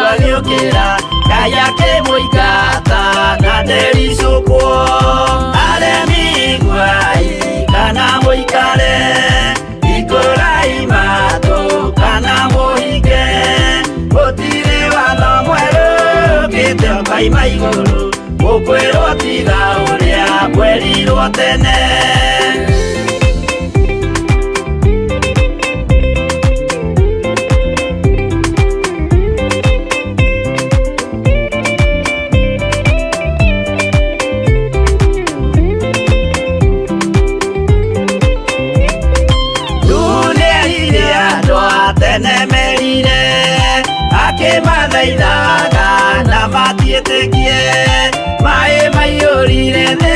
Agĩũkĩra Ngai akĩmũingata na ndericũkwo. Aremi iguai kana mũikare, hingũrai matũ kana mũhinge, gũtirĩ watho mwerũ ũkĩte ũkoima igũrũ, mũkwĩrwo tiga ũrĩa mwerirwo tene. Nuhu nĩerire andũ a tene merire, akĩmathaithaga na matiĩtĩkie. Maĩ maiyũrire thĩ,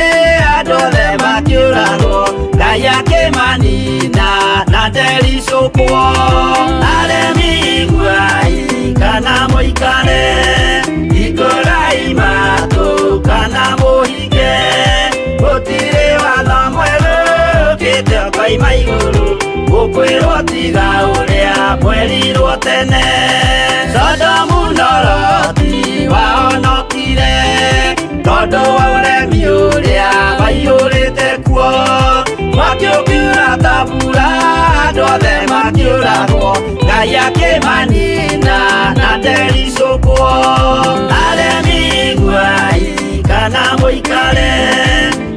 andũ othe makĩũragwo, Ngai akĩmanina na ndericũkwo. Aremi iguai kana mũikare, hingũrai matũ kana mũhinge, gũtirĩ watho mwerũ ũkĩte ũkoima igũrũ, mũkwĩrwo tiga ũrĩa mwerirwo tene. Sodomu na Loti wahonokire tondũ wa ũremi ũrĩa waiyũrĩte kuo. Mwaki ũkiura ta mbura, andũ othe makĩũragwo, Ngai akĩmanina na ndericũkwo. Aremi iguai kana mũikare,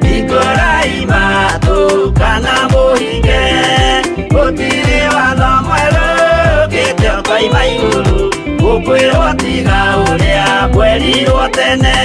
hingũrai matũ kana mũhinge, gũtirĩ watho mwerũ ũkĩte ũkoima igũrũ, mũkwĩrwo tiga ũrĩa mwerirwo tene.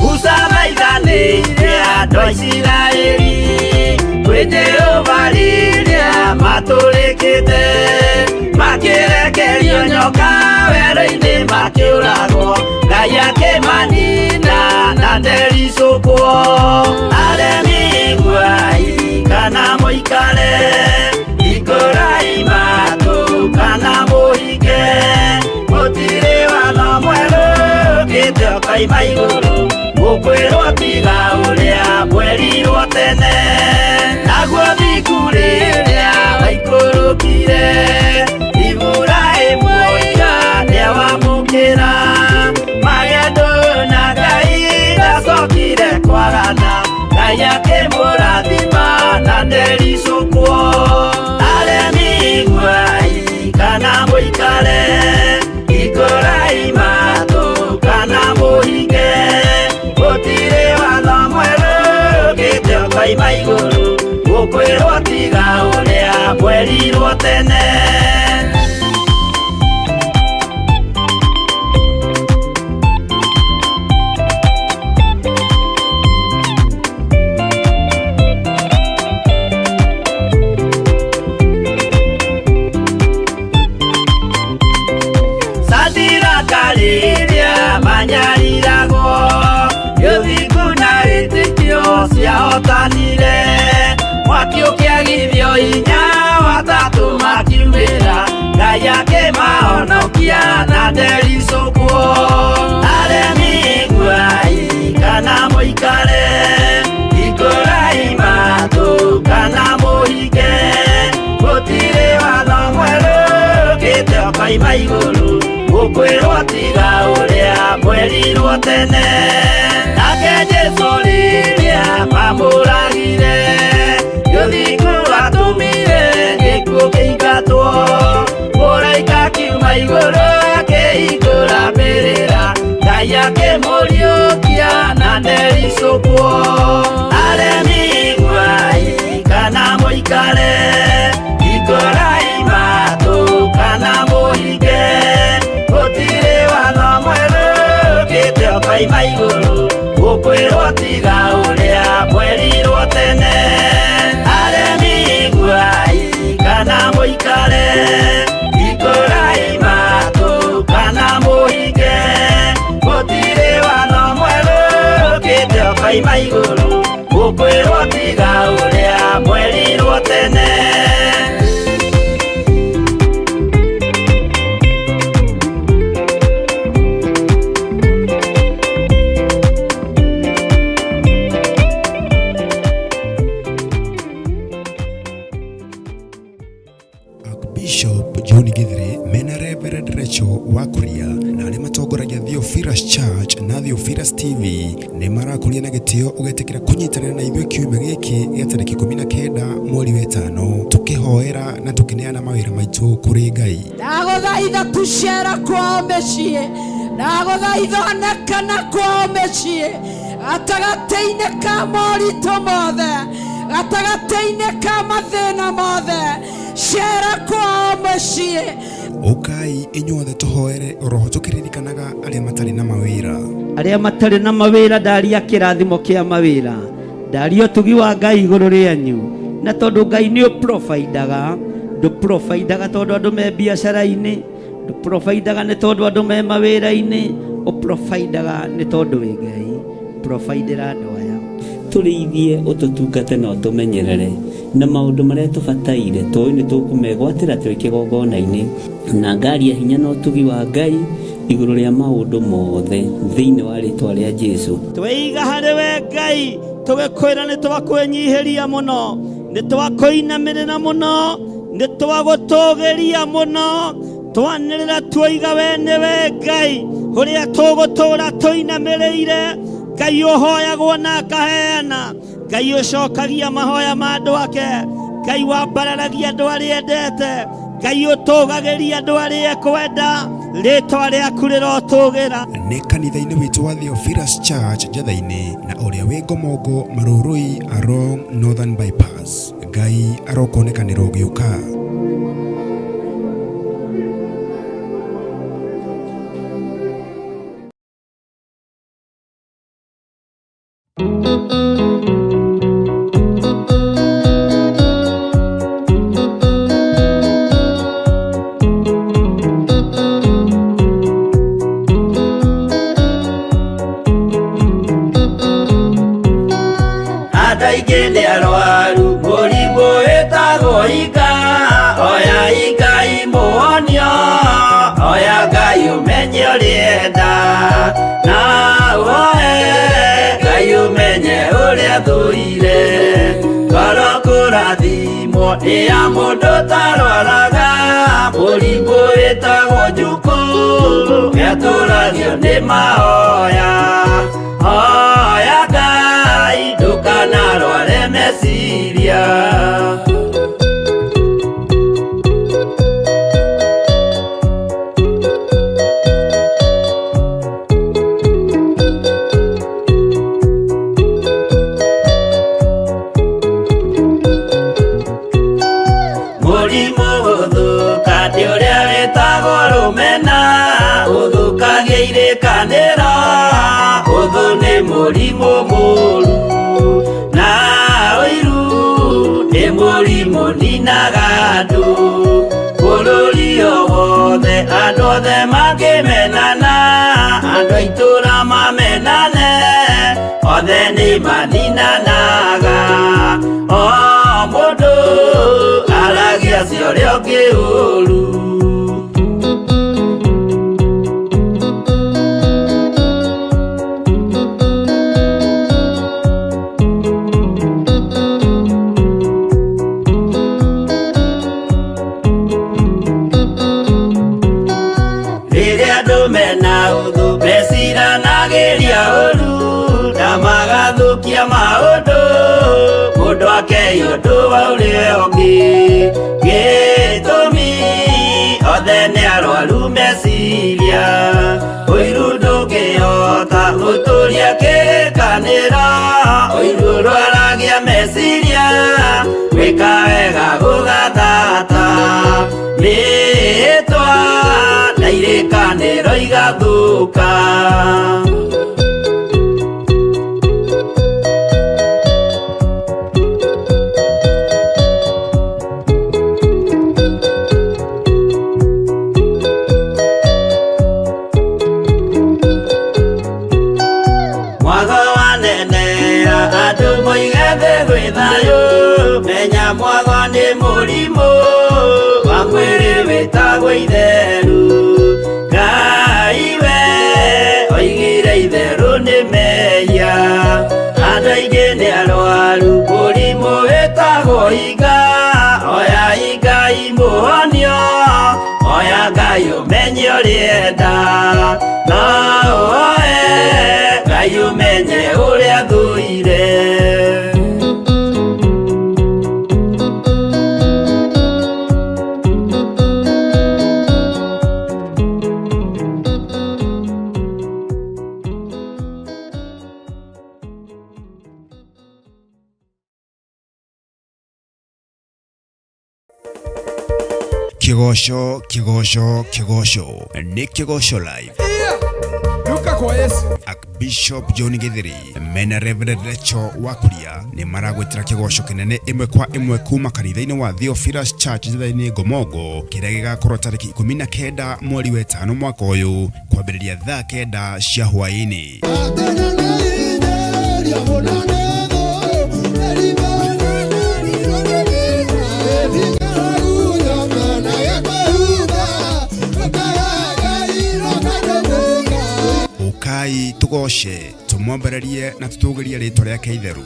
Musa thaithanĩire andũ a Isiraeli kwĩ Jehova rĩrĩa matũrĩkĩte, makĩrekerio nyoka werũ-inĩ makĩũragwo, Ngai akĩmanina na ndericũkwo. Aremi iguai kana mũikare, hingũrai matũ kana mũhinge, gũtirĩ watho mwerũ ũkĩte ũkoima igũrũ, mũkwĩrwo tiga ũrĩa mwerirwo tene. Naguo thingu rĩrĩa waikũrũkire, Iburahĩmu oiga nĩawamũkĩra, magendo na Ngai ndacokire kwagana, Ngai akĩmũrathima na ndericũkwo. Aremi iguai kana mũikare, hingũrai matũ kana mũhinge, gũtirĩ watho mwerũ ũkĩte ũkoima igũrũ, mũkwĩrwo tiga ũrĩa mwerirwo tene. Sadiraka rĩrĩa manyariragwo, gĩthingu na wĩtĩkio ciahotanire, mwaki ũkĩagithio hinya watatũ makiumĩra, Ngai akĩmahonokia na ndericũkwo. Aremi iguai kana mũikare, hingũrai matũ kana mũhinge, gũtirĩ watho mwerũ ũkĩte ũkoima igũrũ, mũkwĩrwo tiga ũrĩa mwerirwo tene. Nake Jesũ rĩrĩa mamũragire, gĩthingu atũmire gĩkuũ kĩingatwo, mũraika akiuma igũrũ akĩhingũra mbĩrĩra, Ngai akĩmũriũkia na ndericũkwo. Aremi iguai kana mũikare, hingũrai matũ kana mũhinge, gũtirĩ watho mwerũ ũkĩte ũkoima igũrũ, mũkwĩrwo tiga ũrĩa mwerirwo tene. Aremi iguai kana mũikare, hingũrai matũ kana mũhinge, gũtirĩ watho mwerũ ũkĩte ũkoima igũrũ, mũkwĩrwo tiga ũrĩa mwerirwo tene. Bishop John Githiri mena Reverend Rachel Wakuria na arĩa matongoragia Theophilus Church na Theophilus TV nĩ marakũria na gĩtĩo ũgetĩkĩra kũnyitanĩra na ithuĩ kiumia gĩkĩ gĩa tarĩki 19 mweri wa ĩtano, tũkĩhoera na tũkĩneana mawĩra maitũ kũrĩ Ngai. Ndagũthaitha tucera kwao mĩciĩ, ndagũthaitha onekana kwao mĩciĩ, gatagatĩ-inĩ ka moritũ mothe, gatagatĩ-inĩ ka mathĩna mothe, cera kwao mũciĩ. Ũkai inyuothe tũhoere oroho tũkĩririkanaga arĩa matarĩ na mawĩra. Arĩa matarĩ na mawĩra, ndaria kĩrathimo kĩa mawĩra, ndaria ũtugi wa Ngai igũrũ rĩanyu, na tondũ Ngai nĩ ũprovidaga, ndũprovidaga tondũ andũ me biacara-inĩ, ndũprovidaga nĩ tondũ andũ me mawĩra-inĩ, ũprovidaga nĩ tondũ wĩ Ngai. Providera andũ aya, tũrĩithie, ũtũtungate na ũtũmenyerere na maũndũ marĩa tũbataire, tũĩ nĩ tũkũmegwatĩra twĩ kĩgongona-inĩ, na ngaria hinya na ũtugi wa Ngai igũrũ rĩa maũndũ mothe thĩinĩ wa rĩtwa rĩa Jesu. Tweiga harĩ we Ngai, tũgĩkwĩra nĩ twakwĩnyihĩria mũno, nĩ twakũinamĩrĩra mũno, nĩ twagũtũgĩria mũno, twanĩrĩra tuoiga we nĩwe Ngai ũrĩa tũgũtũra tũinamĩrĩire, Ngai ũhoyagwo na akaheana, Ngai ũcokagia mahoya ma andũ ake, Ngai wambararagia andũ arĩa endete, Ngai ũtũgagĩria andũ arĩa ekwenda, rĩtwa rĩaku rĩrotũgĩra. Nĩ kanitha-inĩ witũ wa Theophilus Church Njatha-inĩ na ũrĩa wĩ Ngomongo Marũrũi along Northern Bypass. Ngai arokuonekanĩra ũgĩũka. Andũ aingĩ nĩ arwaru mũrimũ wĩtagwo ika, oya Ngai mũhonio, oya Ngai ũmenye ũrĩenda, na ũhoe Ngai ũmenye ũrĩa thũire, ngoro kũrathimwo nĩ ya mũndũ ũtarwaraga, mũrimũ wĩtagwo njukũ nĩatũragio nĩ mahoya, hoya Ngai ndũkanarware meciria. Mũrimũ gũthũka nĩ ũrĩa wĩtagwo rũmena, ũthũkagia irĩkanĩro, ũthũ nĩ mũrimũ mũru, na ũiru nĩ mũrimũ ninaga andũ, bũrũri o wothe andũ othe mangĩmenana, andũ a itũũra mamenane, othe nĩ maninanaga, o mũndũ aragia cia ũrĩa ũngĩ ũru. Rĩrĩa andũ mena ũthũ meciranagĩria ũru, na magathũkia maũndũ, mũndũ akei ũndũ wa ũrĩa ũngĩ, gĩtũmi othe nĩ arwaru meciria, ũiru ndũngĩhota gũtũria kĩrĩkanĩro, ũiru ũrwaragia meciria, gwĩka wega gũgathata, mĩĩtwa na irĩkanĩro igathũka. Mwago wanenera andũ moige thĩ gwĩ thayũ, menya mwago nĩ mũrimũ wa mwĩrĩ wĩtagwo itheru, Ngai we oigire itherũ nĩ mehia, andũ aingĩ nĩ arwaru mũrimũ wĩtagwo iga, oya Ngai mũhonio, ũrĩenda no ũhoe Ngai ũmenye ũrĩa thũire. Kĩgoco, kĩgoco, kĩgoco nĩ Kĩgoco Live. Duka kwa Yesu. Archbishop John Githeri mena Reverend Rachel Wakuria nĩ maragwĩtĩra kĩgoco kĩnene ĩmwe kwa ĩmwe kuma kanitha-inĩ wa Theophilus Church thutha-inĩ Ngomongo kĩrĩa gĩgakorwo tarĩki 19 mweri wa 5 mwaka ũyũ kwambĩrĩria thaa 9 cia hwaĩ-inĩ. Ũkai tũgoce tũmwambararie na tũtũgĩrie rĩtwa rĩake itheru.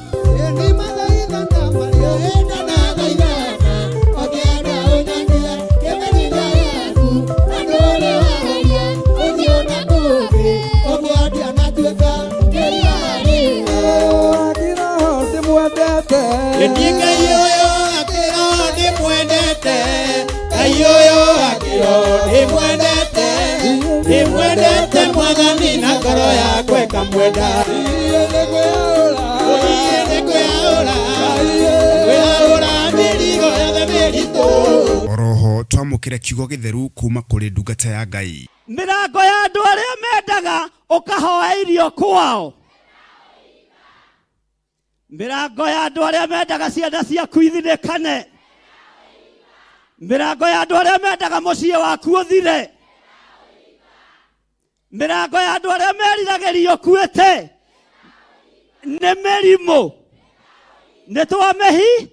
Ndimwendete Mwathani na ngoro yakwa ĩkamwenda. Ngwĩyaũra mĩrigo yothe mĩritũ. Oroho twamũkĩre kiugo gĩtheru kuma kũrĩ ndungata ya Ngai. Mĩrango ya andũ arĩa mendaga ũkahoya irio kwao, mĩrango ya andũ arĩa mendaga ciana ciaku ithinĩkane, mĩrango ya andũ arĩa mendaga mũciĩ waku ũthire, mĩrango ya andũ arĩa meriragĩria ũkuĩte nĩ mĩrimũ nĩ twamĩhi.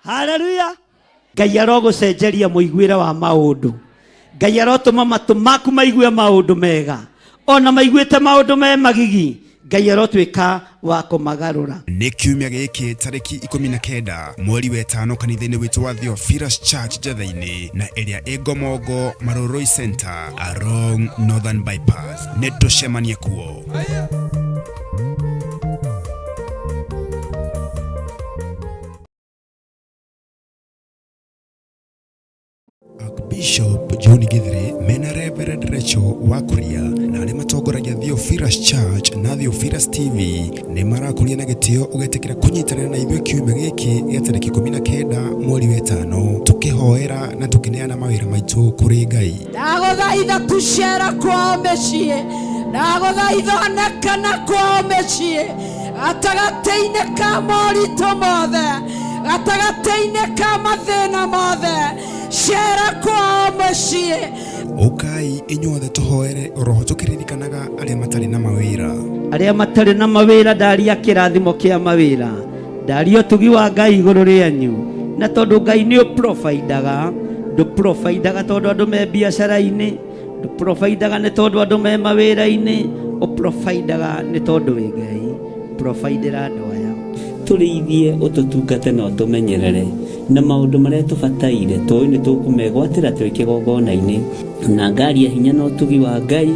Haleluya. Ngai arogũcenjeria mũiguĩre wa maũndũ. Ngai arotũma matũ maku maigue maũndũ mega ona maiguĩte maũndũ me magigi. Ngai arotuĩka wa kũmagarũra. Nĩ kiumia gĩkĩ tarĩki 19 mweri wa 5 kanitha-inĩ witũ wa Theophilus Church Njetha-inĩ na ĩrĩa ĩ Ngomongo Marurui Center along Northern Bypass. Nĩ tũcemanie kuo. Archbishop John Githeri mena Reverend Rachel Wakuria na arĩa matongoragia Theophilus Church na Theophilus TV nĩ marakũria na gĩtĩo ũgetĩkĩra kũnyitanĩra na ithuĩ kiumia gĩkĩ gĩa tarĩki 19 mweri wa 5 tũkĩhoera na tũkĩneana mawĩra maitũ kũrĩ Ngai. Ndagũthaitha tucera kwao mĩciĩ, ndagũthaitha onekana kwao mĩciĩ gatagatĩ-inĩ ka moritũ mothe, gatagatĩ-inĩ ka mathĩna mothe, cera kwao mũciĩ. Ũkai inyuothe tũhoere oroho tũkĩririkanaga arĩa matarĩ na mawĩra. Arĩa matarĩ na mawĩra ndaria kĩrathimo kĩa mawĩra, ndaria ũtugi wa Ngai igũrũ rĩanyu, na tondũ Ngai nĩ ũprovidaga, ndũprovidaga tondũ andũ me biacara-inĩ, ndũprovidaga nĩ tondũ andũ me mawĩra-inĩ, ũprovidaga nĩ tondũ wĩ Ngai. Providera andũ aya. Tũrĩithie ũtũtungate na ũtũmenyerere na maũndũ marĩa tũbataire tũĩ nĩ tũkũmegwatĩra twĩ kĩgongona-inĩ na ngaria hinya na ũtugi wa Ngai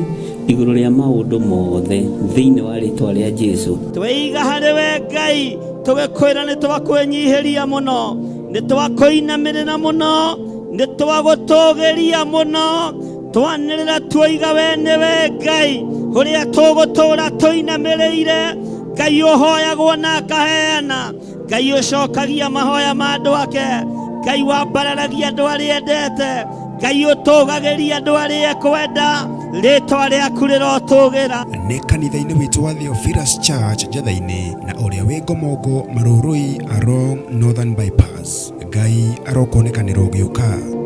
igũrũ rĩa maũndũ mothe thĩinĩ wa rĩtwa rĩa Jesũ. Tweiga harĩ we Ngai tũgĩkwĩra nĩ twakwĩnyihĩria mũno, nĩ twakũinamĩrĩra mũno, nĩ twagũtũgĩria mũno, twanĩrĩra tuoiga we nĩwe Ngai ũrĩa tũgũtũra tũinamĩrĩire. Ngai ũhoyagwo na akaheana, Ngai ũcokagia mahoya ma andũ ake, Ngai wambararagia andũ arĩa endete, Ngai ũtũgagĩria andũ arĩa ekwenda, rĩtwa rĩaku rĩrotũgĩra. Nĩ kanitha-inĩ witũ wa Theophilus Church Njetha-inĩ na ũrĩa wĩ Ngomongo Marurui along Northern Bypass. Ngai arokuonekanĩra ũgĩũka.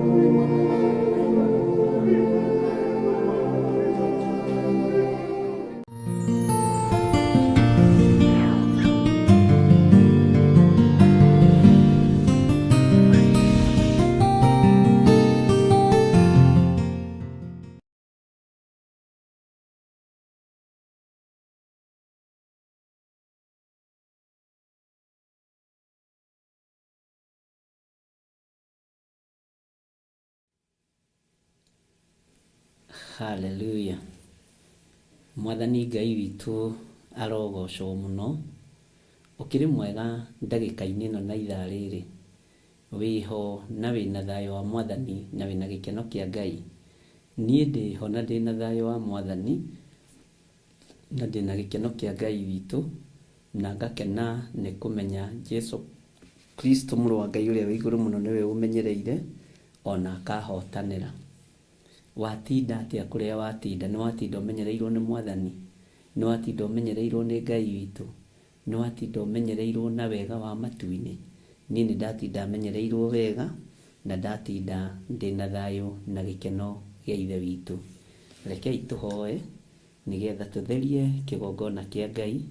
Hallelujah. Mwathani Ngai witũ arogocwo mũno. Ũkĩrĩ mwega ndagĩka-inĩ ĩno na ithaa rĩrĩ. Wĩho na wĩna thayũ wa Mwathani na wĩna gĩkeno kĩa Ngai. Niĩ ndĩho na ndĩna thayũ wa Mwathani na ndĩna gĩkeno kĩa Ngai witũ na ngakena nĩ kũmenya Jesu Kristo mũrũ wa Ngai ũrĩa wĩ igũrũ mũno nĩwe ũmenyereire ona akahotanĩra. Watinda atĩa kũrĩa watinda? Nĩ watinda ũmenyereirwo nĩ Mwathani? Nĩ watinda ũmenyereirwo nĩ Ngai witũ? Nĩ watinda ũmenyereirwo na wega wa matu-inĩ? Niĩ nĩ ndatinda menyereirwo wega na ndatinda ndĩna thayũ na gĩkeno gĩa Ithe witũ. Rekei tũhoe nĩgetha tũtherie kĩgongona kĩa Ngai,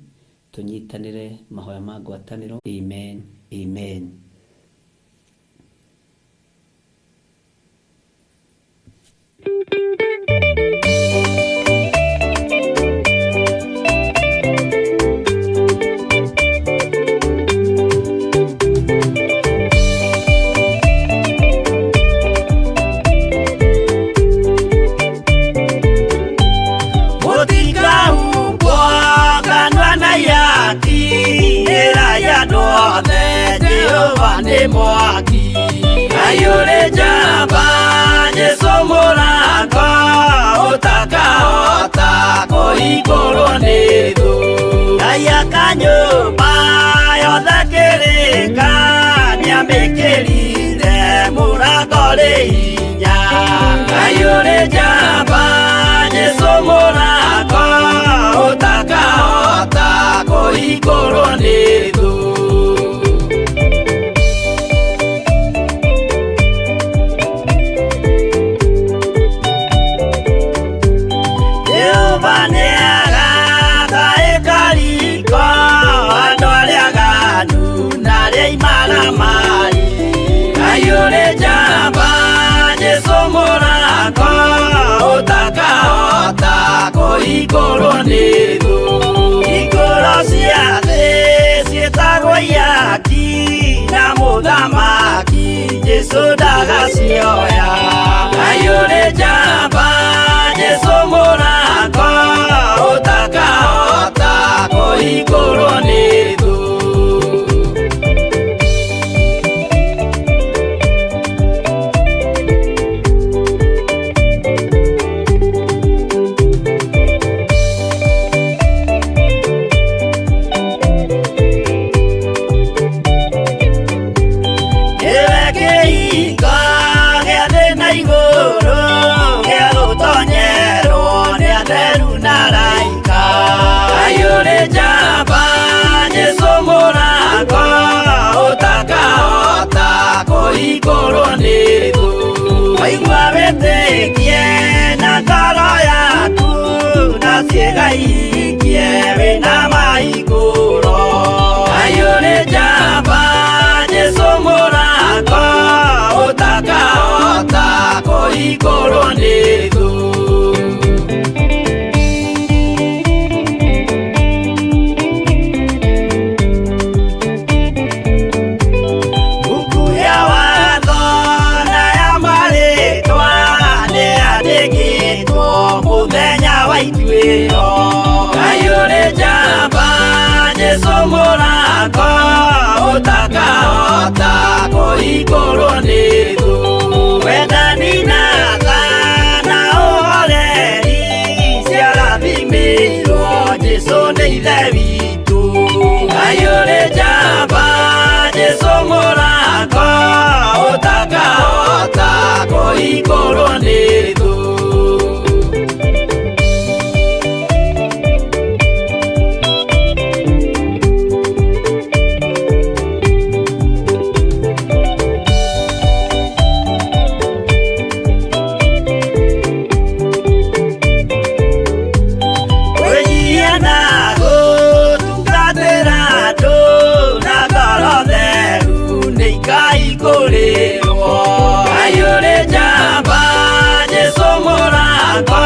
tũnyitanĩre mahoya ma ngwatanĩro. Amen, amen. Mũtikahumbwo kanua na ihaki, ĩrai andũ othe Jehova nĩ mwaki. Ngai ũrĩ njamba, Jesũ mũrango, ũtakahota kũhingũrwo nĩ thũ. Ngai aka nyũmba yothe kĩrĩka, nĩamĩkĩrire mũrango rĩ hinya. Ngai ũrĩ njamba, Jesũ mũrango, ũtakahota kũhingũrwo nĩ thũ. Jehova nĩagaka ĩkariko, andũ arĩa aganu na arĩa imaramari. Ngai ũrĩ njamba, Jesũ mũrango, ũtakahota kũhingũrwo nĩ thũ. Hingũro cia thĩ ciĩtagwo ihaki, na mũthamaki Jesũ ndagacioya. Ngai ũrĩ njamba, Jesũ mũrango, ũtakahota kũhingũrwo nĩ thũ. Nĩwe kĩhingo gĩa thĩ na igũrũ, gĩa gũtonyerwo nĩ atheru na araika. Ngai ũrĩ njamba, Jesũ mũrango, ũtakahota kũhingũrwo nĩ thũ. Waigua wĩtĩkie na ngoro yaku, na ciĩga ihingie wĩna mahingũro. Ngai ũrĩ njamba, Jesũ mũrango, ũtakahota kũhingũrwo nĩ thũ. Mbuku ya watho na ya marĩtwa nĩyandĩkĩtwo mũthenya wa ituĩro. Ngai ũrĩ njamba, Jesũ mũrango, ũtakahota kũhingũrwo nĩ thũ. Wendani na tha na ũhoreri ciarathimĩirwo Jesũ nĩ Ithe witũ. Ngai ũrĩ njamba, Jesũ mũrango, ũtakahota kũhingũrwo nĩ thũ. Kwĩnyihia na gũtungatĩra andũ na ngoro theru nĩ ikaihingũrĩrwo. Ngai ũrĩ njamba, Jesũ mũrango,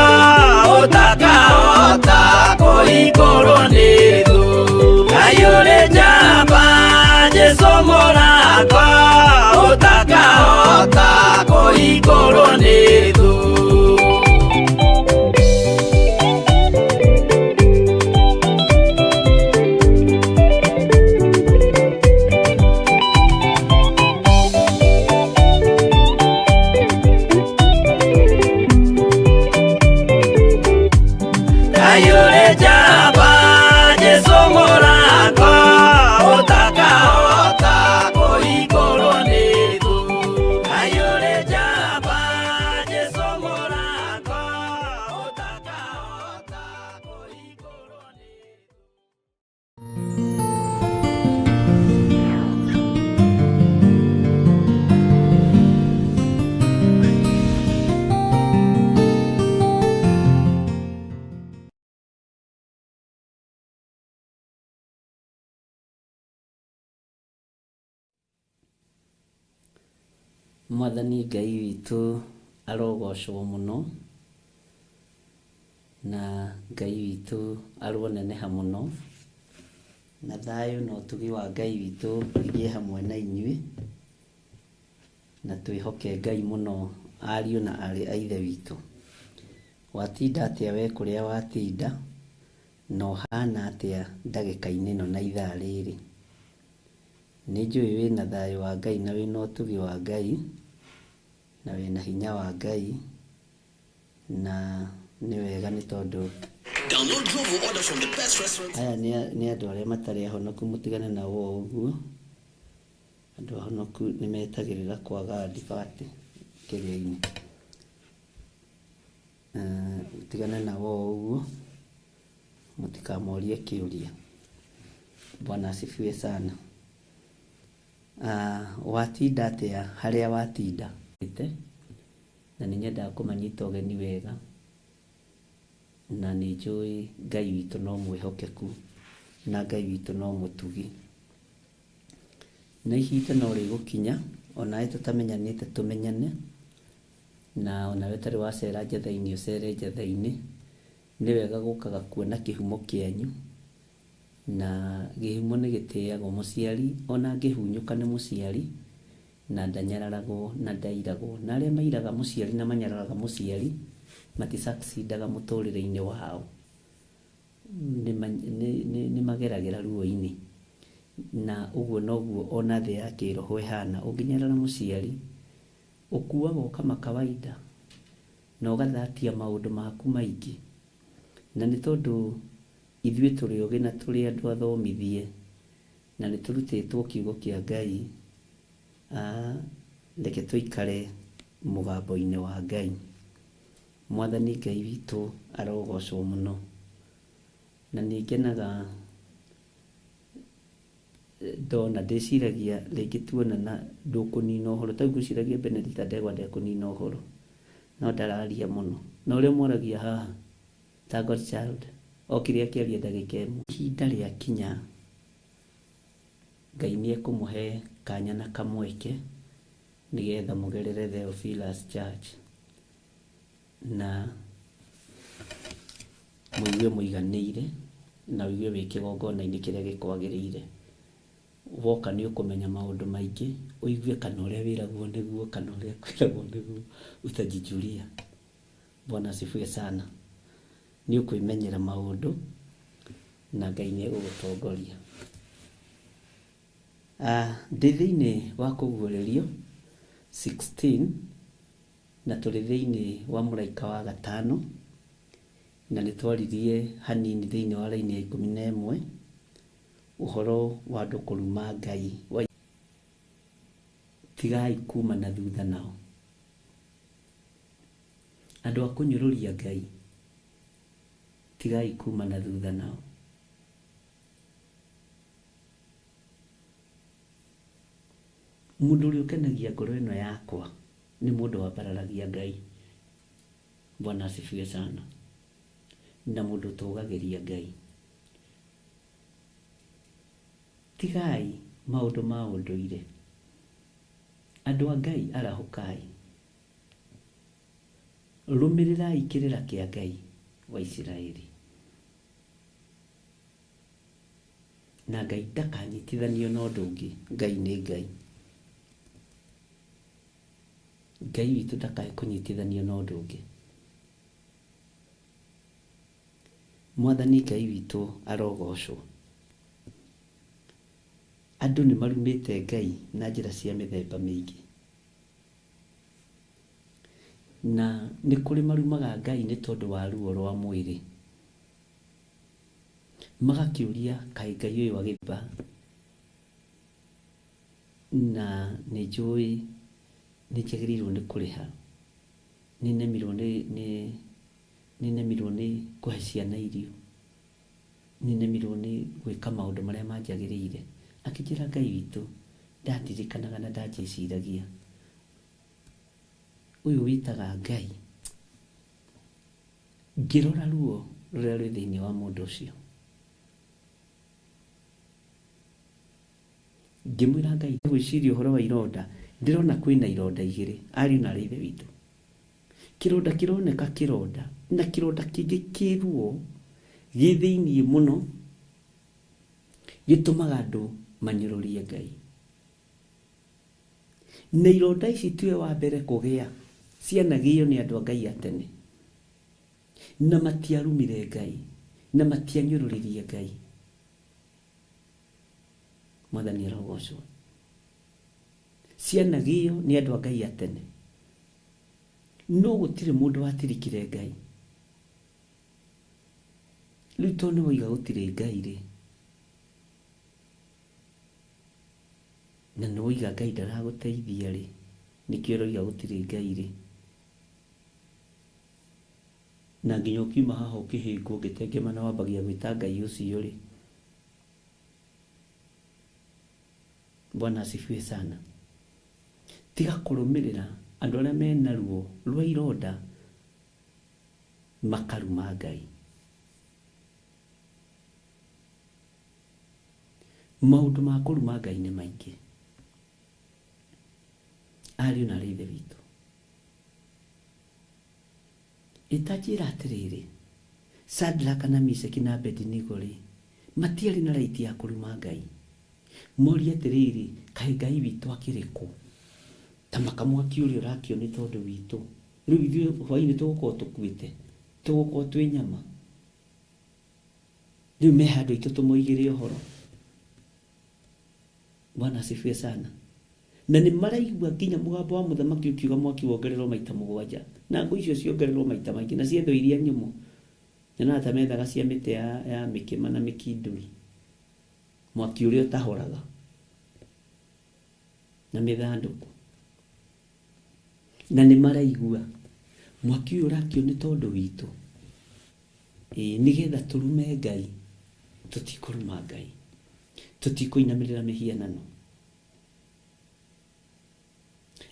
ũtakahota kũhingũrwo nĩ thũ. Ngai ũrĩ njamba, Jesũ mũrango, ũtakahota kũhingũrwo nĩ thũ. Mwathani Ngai witũ arogocwo mũno, na Ngai witũ aroneneha mũno, na thayũ na ũtugi wa Ngai witũ igĩe hamwe na inyuĩ, na twĩhoke Ngai mũno ariũ na aarĩ a Ithe witũ. Watinda atĩa we kũrĩa watinda, na ũhana atĩa ndagĩka-inĩ ĩno na ithaa rĩrĩ? Nĩ njũĩ wĩna thayũ wa Ngai na wĩna ũtugi wa Ngai, na wĩna hinya wa Ngai, na nĩ wega nĩ tondũ aya nĩ andũ arĩa matarĩ ahonoku, mũtigane nao o ũguo. Andũ ahonoku nĩ metagĩrĩra kwaga advert kĩrĩa-inĩ. Mũtigane nao o ũguo, mũtikamorie kĩũria. Bwana asifiwe sana. Watinda atĩa harĩa watinda? Na nĩ nyendaga kũmanyita ũgeni wega, na nĩ njũĩ Ngai witũ no mwĩhokeku, na Ngai witũ no mũtugi. Na ihinda no rĩgũkinya, onawe tũtamenyanĩte tũmenyane, na onawe ũtarĩ wacera njatha-inĩ ũcere njatha-inĩ. Nĩ wega gũkaga kuona kĩhumo kĩanyu, na kĩhumo nĩ gĩtĩagwo. Mũciari ona angĩhunyũka nĩ mũciari, na ndanyararagwo na ndairagwo. Na arĩa mairaga mũciari na manyararaga mũciari, mati succeedaga mũtũrĩre-inĩ wao. Nĩ mageragĩra ruo-inĩ. Na ũguo noguo ona thĩ ya kĩroho ĩhana. Ũngĩnyarara mũciari, ũkuaga o kama kawaida, na ũgathatia maũndũ maku maingĩ. Na nĩ tondũ ithuĩ tũrĩ ogĩ na tũrĩ andũ athomithie, na nĩ tũrutĩtwo kiugo kĩa Ngai, reke tũikare mũgambo-inĩ wa Ngai. Mwathani Ngai witũ arogocwo mũno. Na nĩ ngenaga ndona, ndĩciragia rĩngĩ tuonana ndũkũnina ũhoro. Ta rĩu ngwĩciragia Benedicta Ndegwa ndekũnina ũhoro, no ndararia mũno. Na ũrĩa mwaragia haha ta God child, okire akĩaria ndagĩka ĩmwe. Ihinda rĩakinya, Ngai nĩ ekũmũhe kanya na kamweke nĩgetha mũgerere Theophilus Church na mũigue mũiganĩire, na ũigue wĩ kĩgongona-inĩ kĩrĩa gĩkwagĩrĩire. Woka nĩ ũkũmenya maũndũ maingĩ, ũigue kana ũrĩa wĩragwo nĩguo, kana ũrĩa kwĩragwo nĩguo, utajijulia. Bwana asifiwe sana. Nĩ ũkwĩmenyera maũndũ na Ngai nĩ egũgũtongoria. Ndĩ thĩinĩ wa kũguũrĩrio 16, na tũrĩ thĩinĩ wa mũraika wa gatano, na nĩ twaririe hanini thĩinĩ wa raini ya 11 ũhoro wa andũ kũruma Ngai. Tigai kuma na thutha nao. Andũ a kũnyũrũria Ngai, tigai kuma na thutha nao. Mũndũ ũrĩa ũkenagia ngoro ĩno yakwa nĩ mũndũ wambararagia Ngai. Bwana asifiwe sana. Na mũndũ ũtũgagĩria Ngai. Tigai maũndũ ma ũndũire. Andũ a Ngai arahũkai. Rũmĩrĩrai kĩrĩra kĩa Ngai wa Isiraeli. Na Ngai ndakanyitithanio na ũndũ ũngĩ. Ngai nĩ Ngai. Ngai witũ ndakae kũnyitithanio na ũndũ ũngĩ. Mwathani Ngai witũ arogocwo. Andũ nĩ marumĩte Ngai na njĩra cia mĩthemba mĩingĩ. Na nĩ kũrĩ marumaga Ngai nĩ tondũ wa ruo rwa mwĩrĩ. Magakĩũria kaĩ Ngai ũyũ agĩthiĩ na nĩ njũĩ nĩ njagĩrĩirwo nĩ kũrĩha. Nĩ nemirwo nĩ kũhe ciana irio. Nĩ nemirwo nĩ gwĩka maũndũ marĩa manjagĩrĩire. Akĩnjĩra Ngai witũ ndandirikanaga na ndanjĩciragia. Ũyũ wĩtaga Ngai. Ngĩrora ruo rũrĩa rwĩ thĩinĩ wa mũndũ ũcio. Ngĩmwĩra Ngai gwĩciria ũhoro wa ironda. Ndĩrona kwĩna ironda igĩrĩ, ariũ na arĩ ithe witũ. Kĩronda kĩroneka kĩronda, na kĩronda kĩngĩ kĩ ruo gĩ thĩiniĩ mũno, gĩtũmaga andũ manyũrũrie Ngai. Na ironda ici tiwe wa mbere kũgĩa, cianagĩo nĩ andũ a Ngai a tene. Na matiarumire Ngai, na matianyũrũririe Ngai. Mwathani arogocwo. Cianagĩo nĩ andũ a Ngai a tene. No gũtirĩ mũndũ watirikire Ngai. Rĩu tondũ nĩ woiga gũtirĩ Ngai rĩ, na nĩ woiga Ngai ndaragũteithia rĩ, nĩkĩo ũroiga gũtirĩ Ngai rĩ, na nginya ũkiuma haha ũkĩhĩngwo ũgĩtengemana wambagia gwĩta Ngai ũcio rĩ, Bwana asifiwe sana. Tiga kũrũmĩrĩra andũ arĩa mena ruo rwa ironda makaruma Ngai. Maũndũ ma kũruma Ngai nĩ maingĩ. Ariũ na arĩ ithe witũ. Ĩtanjĩra atĩrĩrĩ, Shadraka na Mishaki na Abednego rĩ, matiarĩ na right ya kũruma Ngai. Morie atĩrĩrĩ, kaĩ Ngai witũ akĩrĩ kũ? Ta maka mwaki ũrĩa ũrakio nĩ tondũ witũ. Rĩu ithuĩ hwainĩ tũgũkorwo tũkuĩte? Tũgũkorwo twĩ nyama? Rĩu me handũ aitũ tũmoigĩre ũhoro. Bwana asifiwe sana. Na nĩ maraigua nginya mũgambo wa mũthamaki ũkiuga mwaki wongererwo maita mũgwanja. Na ngũ icio ciongererwo maita maingĩ na ciethwo iria nyũmũ. Nyonaga ta methaga cia mĩtĩ ya, ya mĩkĩma na mĩkindũri. Mwaki ũrĩa ũtahoraga. Na mĩthandũkũ. Na nĩ maraigua mwaki ũyũ ũrakio nĩ tondũ witũ. Ĩĩ, nĩgetha tũrume Ngai. Tũtikũruma Ngai. Tũtikũinamĩrĩra mĩhianano.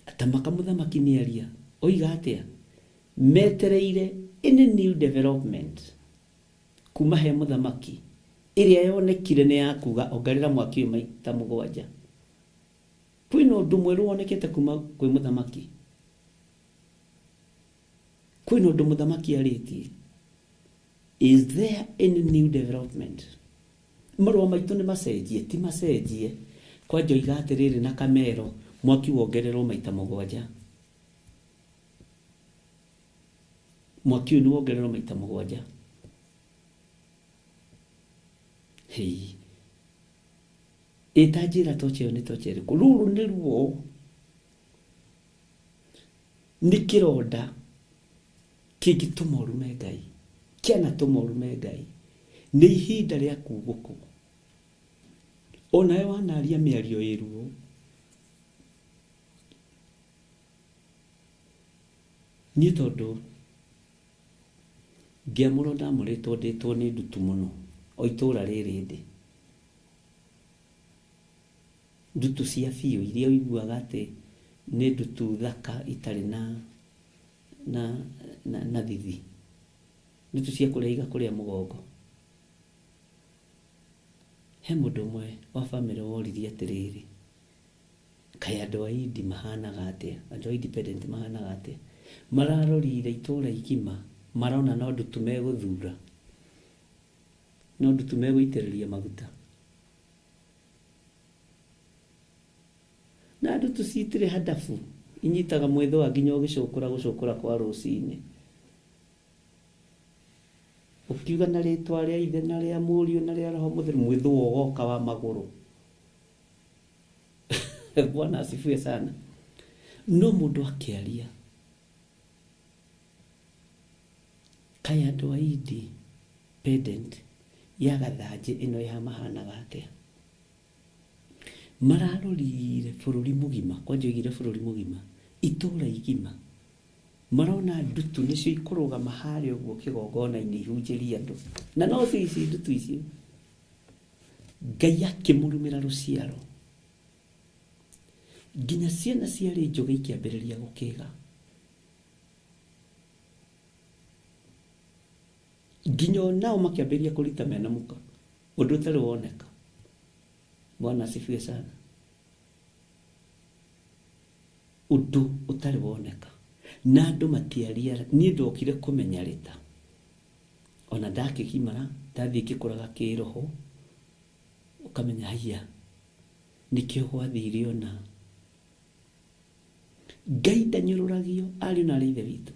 Atamaka mũthamaki nĩ aria. Oiga atĩa? Metereire any new development kuma he mũthamaki ĩrĩa yonekire nĩ ya kuga ongerera mwaki ũyũ maita mũgwanja. Kwĩna ũndũ mwerũ wonekete kuma kwĩ mũthamaki? Kwĩna ũndũ mũthamaki arĩtie? Is there any new development? Marũa maitũ nĩ macenjie? Ti macenjie. Kwanja oiga atĩrĩrĩ na kamero, mwaki wongererwo maita mũgwanja. Mwaki ũyũ nĩ wongererwo maita mũgwanja. Hei. Ĩta njĩra tocha ĩyo nĩ tocha ĩrĩkũ? Rũrũ nĩ ruo. Nĩ kĩronda kĩngĩtũma ũrume Ngai. Kĩanatũma ũrume Ngai. Nĩ ihinda rĩa kugũkwo. Onawe wanaria mĩario ĩ ruo. Niĩ tondũ ngĩamũrwo ndamũrĩtwo ndĩtwo nĩ ndutu mũno o itũra rĩrĩ ndĩ. Ndutu cia biũ iria ũiguaga atĩ nĩ ndutu thaka itarĩ na na na, na thithi. Ndutu cia kũrĩa igakũrĩa mũgongo. He mũndũ ũmwe wa bamĩrĩ woririe atĩrĩrĩ, kaĩ andũ a Indi mahanaga atĩa? Andũ a independent mahanaga atĩa? Mararorire itũra igima marona no ndutu megũthura. No ndutu megũitĩrĩria maguta. Na ndutu citirĩ handabu, inyitaga mwĩthũa nginya ũgĩcũkũra gũcũkũra kwa rũcinĩ. Ũkiuga na rĩtwa rĩa Ithe na rĩa Mũriũ na rĩa Roho Mũtheru, mwĩthũa ũgoka wa magũrũ. Bwana asifiwe sana. No mũndũ akĩaria, kaĩ andũ a independent ya gathanjĩ ĩno ya mahanaga atĩa? Mararorire bũrũri mũgima, kwanja oigire bũrũri mũgima, itũra igima. Marona ndutu nĩcio ikũrũgama harĩa ũguo kĩgongona-inĩ ihunjĩrie andũ. Na no cio ici ndutu icio. Ngai akĩmũrumĩra rũciaro. Nginya ciana ciarĩ njũgĩ ikĩambĩrĩria gũkĩga. Nginya onao makĩambĩrĩria kũrita mena mũka. Ũndũ ũtarĩ woneka. Bwana asifiwe sana. Ũndũ ũtarĩ woneka. Na andũ matiaria, niĩ ndokire kũmenya rĩta. Ona ndakĩgimara, ndathiĩ ngĩkũraga kĩroho, ũkamenya haiya, nĩkĩo gwathire ũna. Ngai ndanyũrũragio, ariũ na aarĩ a Ithe witũ.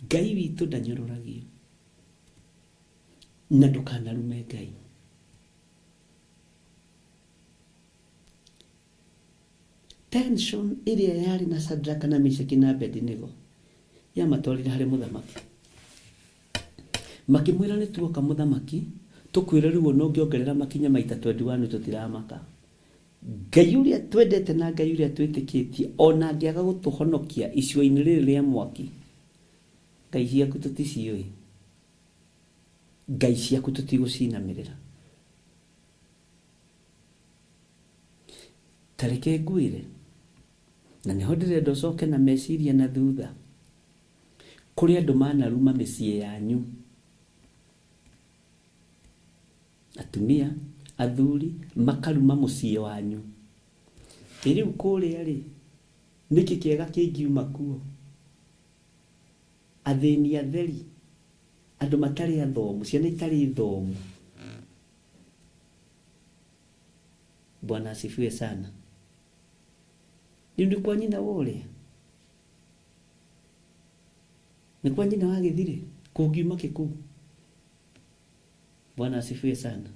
Ngai witũ ndanyũrũragio. Na ndũkanarume Ngai. Tension ĩrĩa yarĩ na Shadraka na Meshaki na Abedinego yamatwarire harĩ mũthamaki. Makĩmwĩra nĩ tuoka mũthamaki tũkwĩre rĩu ona ũngĩongerera makinya maita 21 tũtiramaka. Ngai ũrĩa twendete na Ngai ũrĩa twĩtĩkĩtie ona angĩaga gũtũhonokia icua-inĩ rĩrĩ rĩa mwaki, Ngai ciaku tũticiũĩ. Ngai ciaku tũtigũcinamĩrĩra. Ta reke ngwĩre, na nĩho ndĩrenda ũcoke na meciria na thutha, kũrĩ andũ manaruma mĩciĩ yanyu, atumia, athuri, makaruma mũciĩ wanyu. Ĩ rĩu kũrĩa-rĩ, nĩkĩ kĩega kĩngiuma kuo? Athĩni atheri, andũ matarĩ athomu, ciana itarĩ thomu. Bwana asifiwe sana. Rĩu nĩ kwa nyina wa ũrĩa? Nĩ kwa nyina wa gĩthirĩ? Kũngiuma kĩ kũu? Bwana asifiwe sana.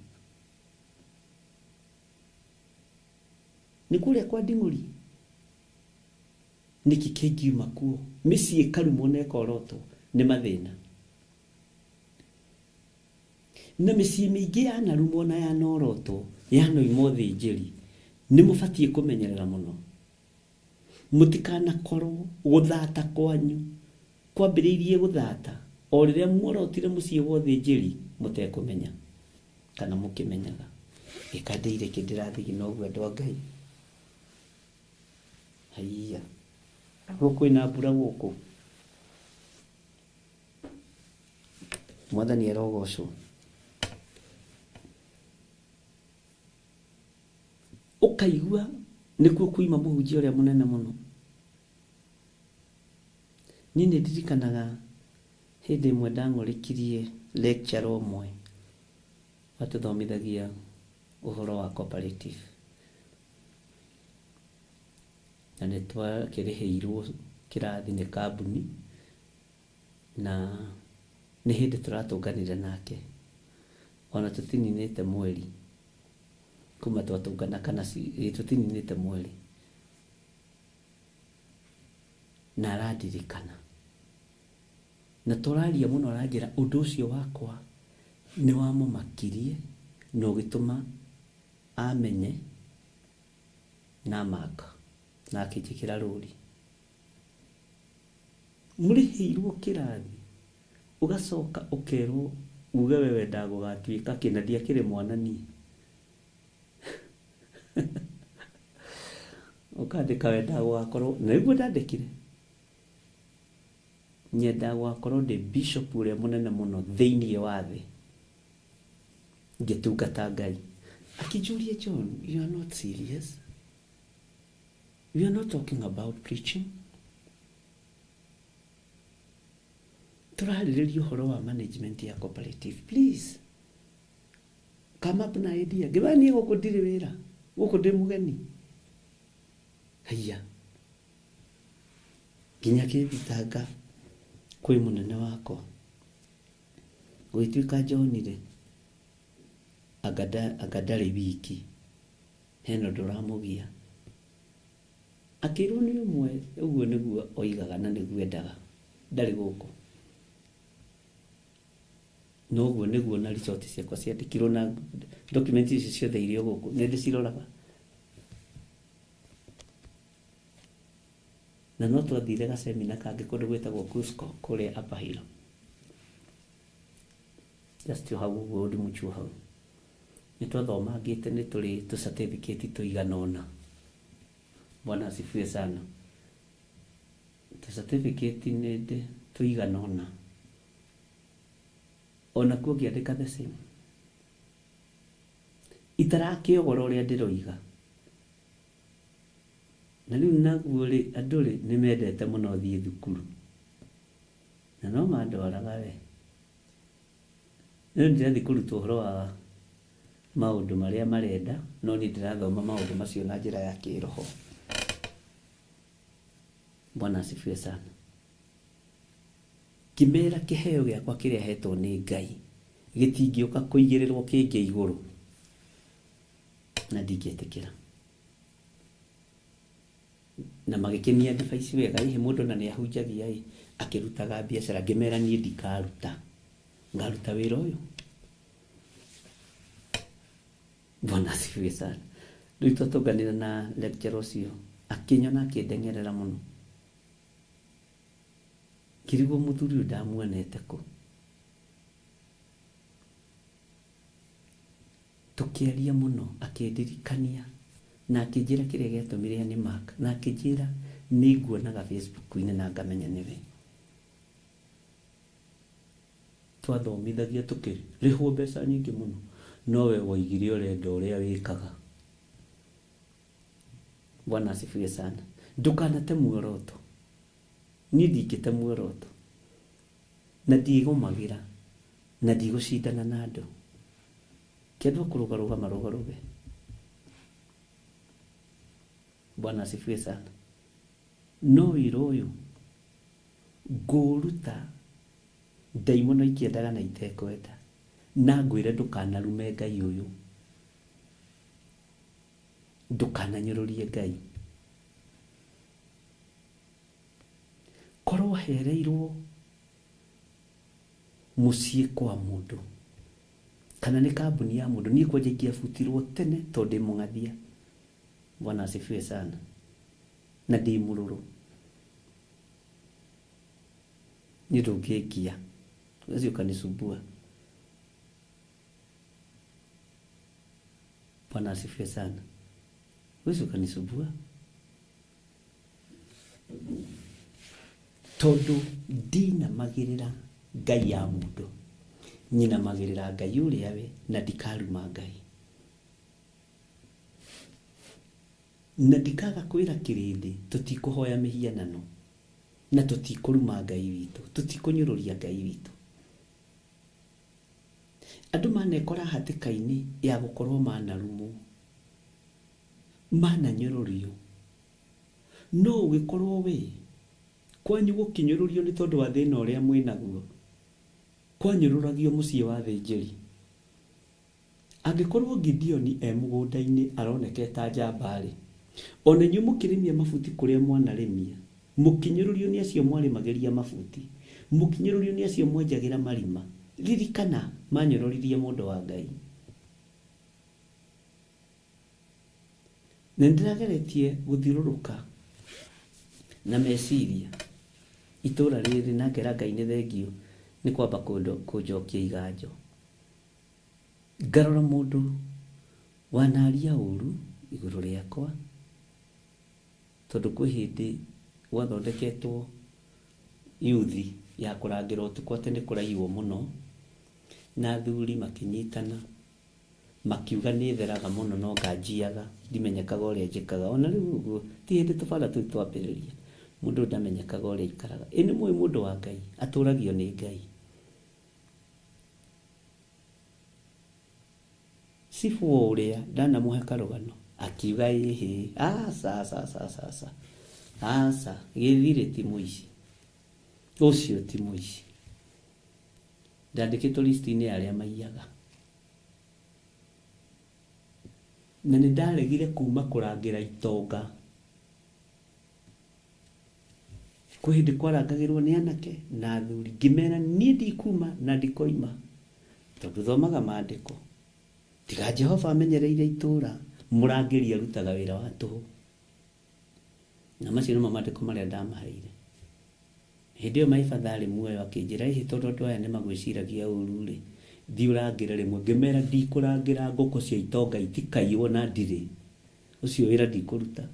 Nĩ kũrĩa kwa nding'ũri? Nĩkĩ kĩngiuma kuo? Mĩciĩ ĩkarumwo na ĩkorotwo nĩ mathĩna. Na mĩciĩ mĩingĩ yanarumwo na yanorotwo, yanoima ũthĩnjĩri, nĩ mũbatiĩ kũmenyerera mũno. Mũtikanakorwo gũthata kwanyu kwambĩrĩirie gũthata o rĩrĩa muorotire mũciĩ wa ũthĩnjĩri mũtekũmenya kana mũkĩmenyaga. Gĩka ndĩire kĩ ndĩrathigina ũguo andũ a Ngai. Haiya. Gũkũ kwĩna mbura gũkũ. Mwathani arogocwo. Ũkaigua nĩkuo kuima mũhunjia ũrĩa mũnene mũno. Niĩ nĩ ndirikanaga hĩndĩ ĩmwe ndang'ũrĩkirie lecturer ũmwe watũthomithagia ũhoro wa cooperative. Na nĩ twakĩrĩhĩirwo kĩrathi nĩ kambuni. Na nĩ hĩndĩ tũratũnganire nake, o na tũtininĩte mweri kuma twatũngana kana ĩ tũtininĩte mweri, na arandirikana. Na tũraria mũno aranjĩra ũndũ ũcio wakwa nĩ wamũmakirie na ũgĩtũma amenye na amaka na akĩnjĩkĩra rũri. Mũrĩhĩirwo kĩrathi ũgacoka ũkerwo uge we wendaga gũgatuĩka kĩ na ndiakĩrĩ mwana niĩ. Ũkandĩka wendaga gũgakorwo, na nĩguo ndandĩkire, nyendaga gũgakorwo ndĩ bishop ũrĩa mũnene mũno thĩinĩ wa thĩ ngĩtungata Ngai. Akĩnjũria John, you are not serious? We are not talking about preaching. Tũrarĩrĩria ũhoro wa management ya cooperative. Please, come up na idea. Ngĩmera niĩ gũkũ ndirĩ wĩra, gũkũ ndĩ mũgeni. Haiya. Nginya kĩthitanga kwĩ mũnene wakwa. Gũgĩtuĩka njonire anga ndarĩ wiki. Hena ũndũ ũramũgia? Akĩrwo nĩ ũmwe ũguo nĩguo oigaga na nĩguo endaga. Ndarĩ gũkũ. Na ũguo nĩguo na result ciakwa ciandĩkirwo na document icio ciothe irĩ o gũkũ. Nĩ ndĩciroraga. Na no twathire gacemina kangĩ kũndũ gwĩtagwo Cusco kũrĩa Upper Hill. Just hau ũguo Ũndimũchu hau. Nĩ twathomangĩte nĩ tũrĩ tũ certificate tũigana ũna. Bwana asifiwe sana. Tũ certificate nĩ ndĩ tũigana ũna. Onakuo ngĩandĩka the same. Itarakĩogora ũrĩa ndĩroiga. Na rĩu naguo rĩ, andũ rĩ, nĩ mendete mũno thiĩ thukuru. Na no mandwaraga we. Rĩu ndĩrathiĩ kũrutwo ũhoro wa maũndũ marĩa marenda, no niĩ ndĩrathoma maũndũ macio na njĩra ya kĩroho. Bwana asifiwe sana. Ngĩmera kĩheo gĩakwa kĩrĩa hetwo nĩ Ngai gĩtingĩũka kũigĩrĩrwo kĩngĩ igũrũ na ndingĩtĩkĩra. Na magĩkĩnia advice wega, ĩhĩ mũndũ ona nĩ ahunjagia ĩ, akĩrutaga biacara. Ngĩmera niĩ ndikaruta, ngaruta wĩra ũyũ. Bwana asifiwe sana. Rĩu twatũnganire na lecturer ũcio, akĩnyona akĩndengerera mũno. Ngĩrigwo mũthuri ũyũ ndamuonete kũ. Tũkĩaria mũno, akĩndirikania na akĩnjĩra kĩrĩa gĩatũmire ani mark, na akĩnjĩra nĩ nguonaga Facebook-inĩ na ngamenya nĩwe. Twathomithagio tũkĩrĩhwo mbeca nyingĩ mũno, no we woigire ũrenda ũrĩa wĩkaga. Bwana asifiwe sana. Ndũkanate muoroto. Niĩ ndingĩte muoroto. Na ndiĩgomagĩra na ndigũcindana na andũ. Ke andũ a kũrũgarũga marũgarũge. Bwana asifiwe sana. No wĩra ũyũ ngũũruta ndaimono ikĩendaga na itekwenda, na ngwĩre ndũkanarume Ngai ũyũ, ndũkananyũrũrie Ngai. Korwo hereirwo mũciĩ kwa mũndũ kana nĩ kambuni ya mũndũ, niĩ kwanja ingĩabutirwo tene tondũ ndĩ mũng'athia. Bwana asifiwe sana. Na ndĩ mũrũrũ. Niĩ ndũngĩngia, huwezi ukanisumbua. Bwana asifiwe sana. Huwezi ukanisumbua. Tondũ ndinamagĩrĩra ngai ya mũndũ, nyinamagĩrĩra Ngai ũrĩa we, na ndikaruma Ngai. Na ndikaga kwĩra kĩrĩndĩ tũtikũhoya mĩhianano, na tũtikũruma Ngai witũ, tũtikũnyũrũria Ngai witũ. Andũ manekora hatĩka-inĩ ya gũkorwo manarumwo, mananyũrũrio. No ũgĩkorwo we kwanyu gũkĩnyũrũrio nĩ tondũ wa thĩna ũrĩa mwĩnaguo, kwanyũrũragio mũciĩ wa athĩnjĩri. Angĩkorwo Gideoni e mũgũnda-inĩ aroneka e ta njamba-rĩ, o na inyuĩ mũkĩrĩmia mabuti kũrĩa mwanarĩmia, mũkĩnyũrũrio nĩ acio mwarĩmagĩria mabuti, mũkĩnyũrũrio nĩ acio mwenjagĩra marima, ririkana, manyũrũririe mũndũ wa Ngai. Na nĩndĩrageretie gũthiũrũrũka na meciria itũra rĩrĩ na ngera Ngai nĩ thengiũ nĩ kwamba kũnjokia iganjo. Ngarora mũndũ wanaria ũru igũrũ rĩakwa, tondũ kwĩ hĩndĩ gwathondeketwo yuthi ya kũrangĩra ũtukũ atĩ nĩ kũraiywo mũno, na athuri makĩnyitana makiuga nĩ theraga mũno no nganjiaga ndimenyekaga ũrĩa njĩkaga. Ona rĩu ũguo ti hĩndĩ tũbara tũu twambĩrĩria, mũndũ ndamenyekaga ũrĩa aikaraga. Ĩ nĩ mũĩ mũndũ wa Ngai atũragio nĩ Ngai. Cibũ o ũrĩa ndanamũhe karũgano akiuga ĩhĩ, aca aca aca aca aca aca, gĩthirĩ ti mũici, ũcio ti mũici. Ndandĩkĩtwo list-inĩ ya arĩa maiyaga. Na nĩ ndaregire kuma kũrangĩra itonga. Kwĩ hĩndĩ kwarangagĩrwo nĩ anake na athuri, ngĩmera niĩ ndikuma na ndikoima, tondũ thomaga maandĩko. Tiga Jehova amenyereire itũũra, mũrangĩri arutaga wĩra wa tũhũ. Na macio nĩmo maandĩko marĩa ndamaheire. Hĩndĩ ĩyo my father arĩ muoyo akĩnjĩra, ĩhĩ tondũ andũ aya nĩ magwĩciragia ũru-rĩ, thiĩ ũrangĩre rĩmwe. Ngĩmera ndikũrangĩra ngũkũ cia itonga itikaiywo na ndirĩ. Ũcio wĩra ndikũruta.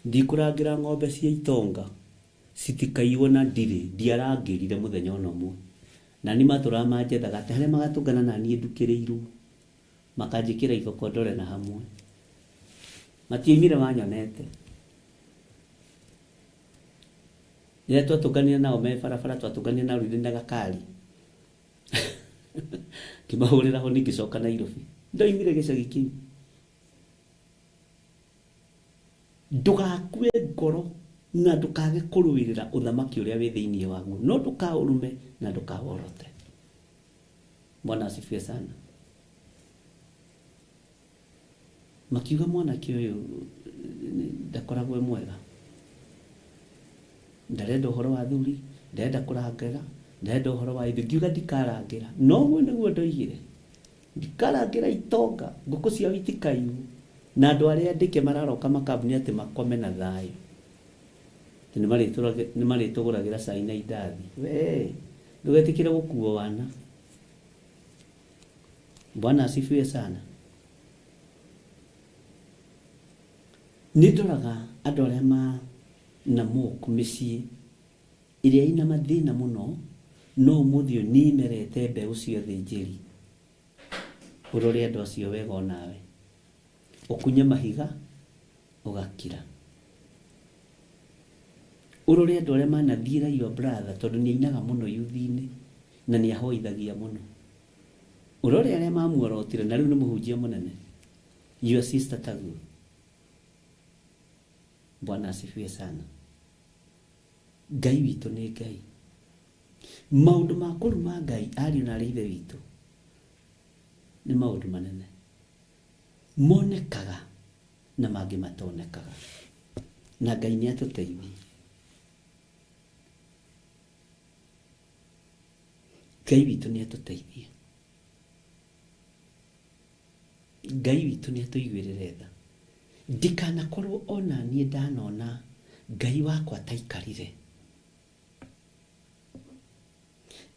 Ndikũrangĩra ng'ombe cia itonga citikaiywo na ndirĩ. Ndiarangĩrire mũthenya ona ũmwe. Na niĩ matũraga manjethaga atĩ harĩa magatũngana na niĩ ndukĩrĩirwo, makanjĩkĩra iboko ndore na hamwe. Matiaimire manyonete. Rĩrĩa twatũnganire nao me barabara, twatũnganire na Rũirĩ na Gakari, ngĩmahũrĩra honi ngĩcoka Nairobi. Ndoimire gĩcagi kĩu. Ndũgakue ngoro na ndũkage kũrũĩrĩra ũthamaki ũrĩa wĩ thĩinĩ waguo, no ndũkaũrume na ndũkaworote. Bwana asifiwe sana. Makiuga mwanake ũyũ ndakoragwo e mwega, ndarenda ũhoro wa athuri, ndarenda kũrangĩra, ndarenda ũhoro wa ithuĩ. Ngiuga ndikarangĩra, no ũguo nĩguo ndoigire, ndikarangĩra itonga, ngũkũ ciao itikaiywo, na andũ arĩa andĩke mararoka makambuni atĩ makome na thayũ, atĩ nĩmarĩtũgũragĩra cai na indathi. We ndũgetĩkĩre gũkuo wana. Bwana asifiwe sana. Nĩ ndoraga andũ arĩa ma na moku mĩciĩ ĩrĩa ĩna mathĩna mũno, no ũmũthĩ ũyũ nĩ imerete mbeũ cia ũthĩnjĩri. Ũrore andũ acio wega onawe, ũkunye mahiga ũgakira. Ũrore andũ arĩa manathiĩra your brother, tondũ nĩ ainaga mũno yuthi-inĩ na nĩ ahoithagia mũno. Ũrore arĩa mamuorotire na rĩu nĩ mũhunjia mũnene, your sister taguo. Bwana asifiwe sana. Ngai witũ nĩ Ngai. Maũndũ ma kũruma Ngai, ariũ na arĩ ithe witũ, nĩ maũndũ manene monekaga na mangĩ matonekaga, na Ngai nĩ atũteithie. Ngai witũ nĩ atũteithie. Ngai witũ nĩ atũiguĩrĩre tha. Ndikanakorwo ona niĩ ndanona Ngai wakwa taikarire,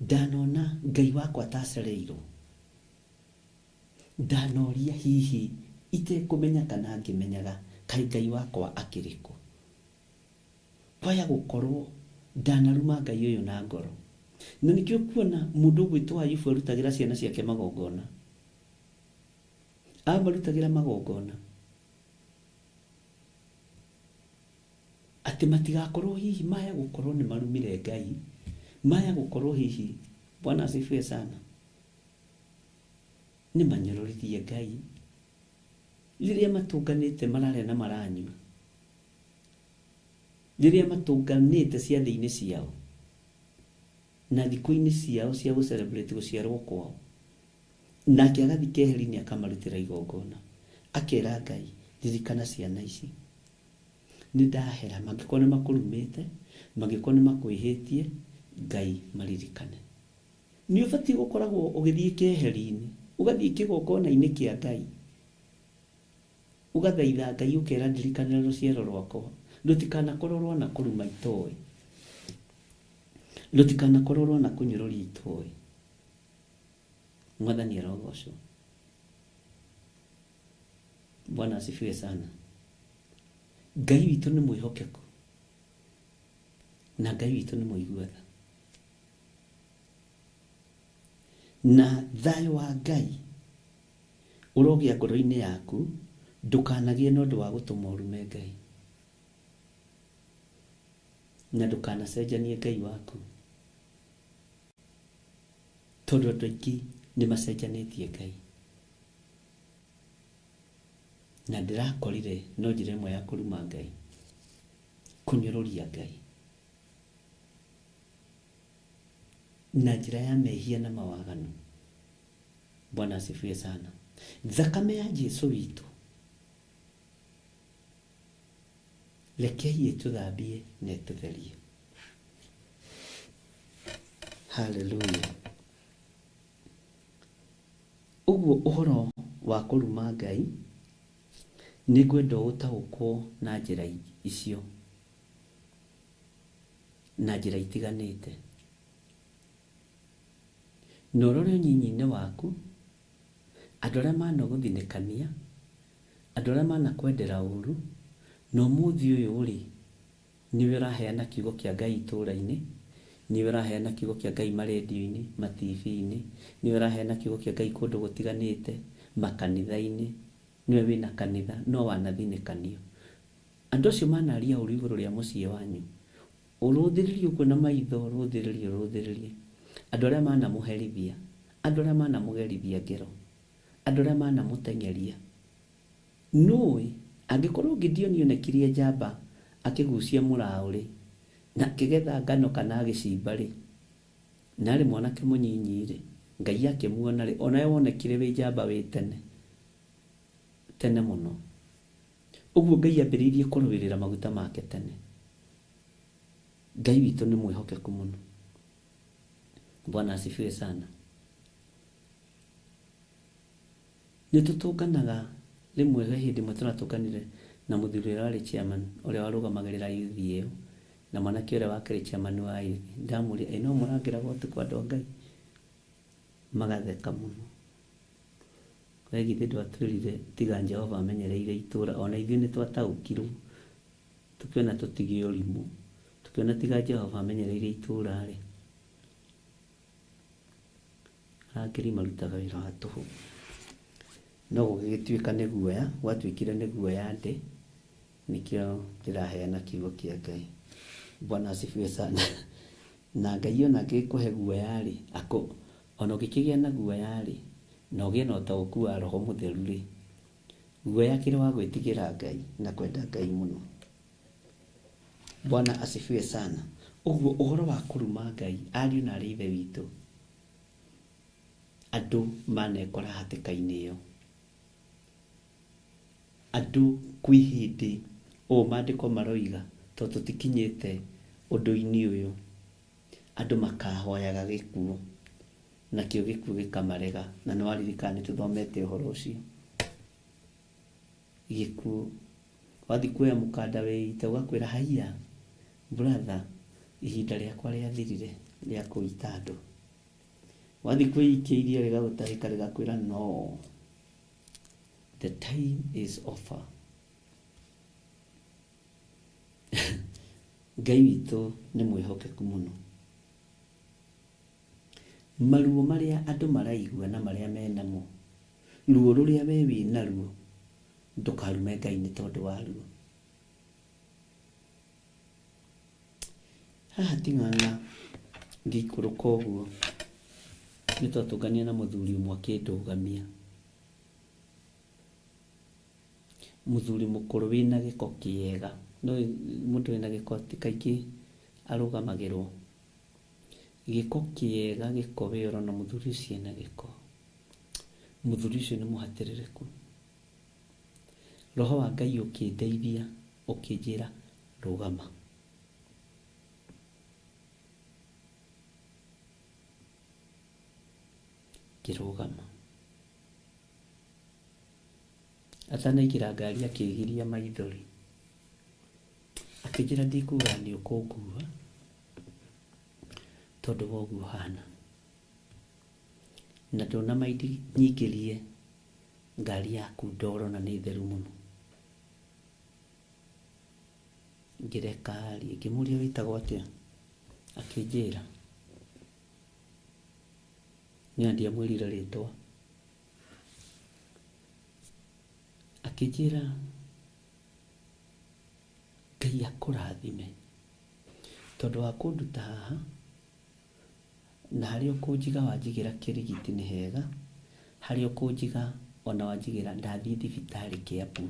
ndanona Ngai wakwa tacereirwo, ndanoria hihi itekũmenya kana ngĩmenyaga kaĩ Ngai wakwa akĩrĩ kũ. Kwaya gũkorwo ndanaruma Ngai ũyũ na ngoro. Na nĩkĩo kuona mũndũ ũgwĩtwo Ayubu arutagĩra ciana ciake magongona. Amarutagĩra magongona atĩ matigakorwo hihi maya gũkorwo nĩ marumire Ngai, maya gũkorwo hihi, Bwana asifiwe sana, nĩ manyũrũririe Ngai rĩrĩa matũnganĩte mararĩa na maranyua, rĩrĩa matũnganĩte ciathĩ-inĩ ciao na thikũ-inĩ ciao cia gũ celebrate gũciarwo kwao, nake agathiĩ keheri-inĩ akamarutĩra igongona, akera Ngai, ririkana ciana ici, nĩ ndahera, mangĩkorwo nĩ makũrumĩte, mangĩkorwo nĩ makwĩhĩtie, Ngai maririkane. Nĩ ũbatiĩ gũkoragwo ũgĩthiĩ keheri-inĩ, ũgathiĩ kĩgongona-inĩ kĩa Ngai, ũgathaitha Ngai ũkera ndirikanĩra rũciaro rwakwa, rũtikanakorwo rwana kũruma itoĩ, rũtikanakorwo rwana kũnyũrũria itoĩ. Mwathani arogocwo. Bwana asifiwe sana. Ngai witũ nĩ mwĩhokeku na Ngai witũ nĩ mũigua tha, na thayũ wa Ngai ũrogĩa ngoro-inĩ yaku, ndũkanagĩe na ũndũ wa gũtũma ũrume Ngai, na ndũkanacenjanie Ngai waku, tondũ andũ aingĩ nĩ macenjanĩtie Ngai. Na ndĩrakorire no njĩra ĩmwe ya kũruma Ngai, kũnyũrũria Ngai na njĩra ya mehia na mawaganu. Bwana asifiwe sana. Thakame ya Jesu witũ rekei ĩtũthambie na ĩtũtherie. Haleluya. Ũguo ũhoro wa kũruma Ngai nĩ ngwenda ũtaũkwo na njĩra icio, na njĩra itiganĩte. Na ũrore ũnyinyi-inĩ waku, andũ arĩa managũthinĩkania, andũ arĩa manakwendera ũru, na ũmũthĩ ũyũ rĩ, nĩwe ũraheana kiugo kĩa Ngai itũũra-inĩ, nĩwe ũraheana kiugo kĩa Ngai marendio-inĩ, ma TV-inĩ, nĩwe ũraheana kiugo kĩa Ngai kũndũ gũtiganĩte, makanitha-inĩ, nĩwe wĩna kanitha, no wanathinĩkanio. Andũ acio manaria ũru igũrũ rĩa mũciĩ wanyu, Ũrũthĩrĩrie ũguo na maitho, ũrũthĩrĩrie, ũrũthĩrĩrie. Andũ arĩa manamũherithia, andũ arĩa manamũgerithia ngero, andũ arĩa manamũteng'eria. Nũĩ, angĩkorwo Gideoni onekirie njamba akĩgucia mũraũ-rĩ, na akĩgetha ngano kana agĩcimba-rĩ, na arĩ mwanake mũnyinyi-rĩ, Ngai akĩmuona-rĩ, o nawe wonekire wĩ njamba wĩ tene, tene mũno. Ũguo Ngai ambĩrĩirie kũrũĩrĩra maguta make tene. Ngai witũ nĩ mwĩhokeku mũno. Bwana asifiwe sana. Nĩ tũtũnganaga rĩmwe, he hĩndĩ ĩmwe tũratũnganire na mũthuri ũrĩa warĩ chairman, ũrĩa warũgamagĩrĩra youth ĩyo, na mwanake ũrĩa wakĩrĩ chairman wa youth. Ndamũria, ĩ no mũrangĩraga ũtukũ andũ a Ngai? Magatheka mũno. We githĩ ndwatwĩrire tiga Jehova amenyereire itũra, ona ithuĩ nĩ twataũkirwo, tũkĩona tũtige ũrimũ, tũkĩona tiga Jehova amenyereire itũra-rĩ. Arangĩri marutaga wĩra wa tũhũ. No gũgĩgĩtuĩka nĩ guoya, gwatuĩkire nĩ guoya ndĩ, nĩkĩo ndĩraheana kiugo kĩa Ngai. Bwana asifiwe sana. Na Ngai ona angĩgĩkũhe guoya-rĩ, akũ, ona ũngĩkĩgĩa na guoya-rĩ, na ũgĩe na ũtaũku wa Roho Mũtheru-rĩ, guoya akĩrĩ wa gwĩtigĩra Ngai na kwenda Ngai mũno. Bwana asifiwe sana. Ũguo ũhoro wa kũruma Ngai, ariũ na aarĩ a Ithe witũ, andũ manekora hatĩka-inĩ ĩyo. Andũ kwĩ hĩndĩ ũũ maandĩko maroiga, tondũ tũtikinyĩte ũndũ-inĩ ũyũ, andũ makahoyaga gĩkuũ, nakĩo gĩkuũ gĩkamarega. Na nĩwaririkana nĩtũthomete ũhoro ũcio. Gĩkuũ. Wathiĩ kuoya mũkanda wĩite ũgakwĩra haiya brother ihinda rĩakwa rĩathirire rĩa kũita andũ. Wathiĩ kwĩikia iria rĩgagũtahĩka rĩgakwĩra no the time is over. Ngai witũ nĩ mwĩhokeku mũno. Maruo marĩa andũ maraigua na marĩa menamo, ruo rũrĩa we wĩnaruo, ndũkarume Ngai nĩ tondũ wa ruo. Haha ti ng'ang'a ngĩikũrũka ũguo, nĩ twatũnganire na mũthuri ũmwe akĩndũgamia. Mũthuri mũkũrũ wĩna gĩko kĩega. Nĩũĩ mũndũ wĩna gĩko ti kaingĩ arũgamagĩrwo. Gĩko kĩega gĩko we ũrona mũthuri ũcio ena gĩko. Mũthuri ũcio nĩ mũhatĩrĩrĩku. Roho wa Ngai ũkĩndeithia ũkĩnjĩra rũgama. Ngĩrũgama. Atanaingĩra ngari akĩgiria maithori. Akĩnjĩra ndikuga nĩ ũkũngua tondũ wa ũguo ũhana. Na ndũnamaindi nyingĩrie ngari yaku ndoro na nĩ theru mũno. Ngĩreka arie, ngĩmũria wĩtagwo atĩa? Akĩnjĩra. Niĩ ona ndiamwĩrire rĩtwa. Akĩnjĩra Ngai akũrathime tondũ wa kũnduta haha na harĩa ũkũnjiga wanjigĩra kĩrigiti nĩ hega, harĩa ũkũnjiga ona wanjigĩra ndathiĩ thibitarĩ Kiambu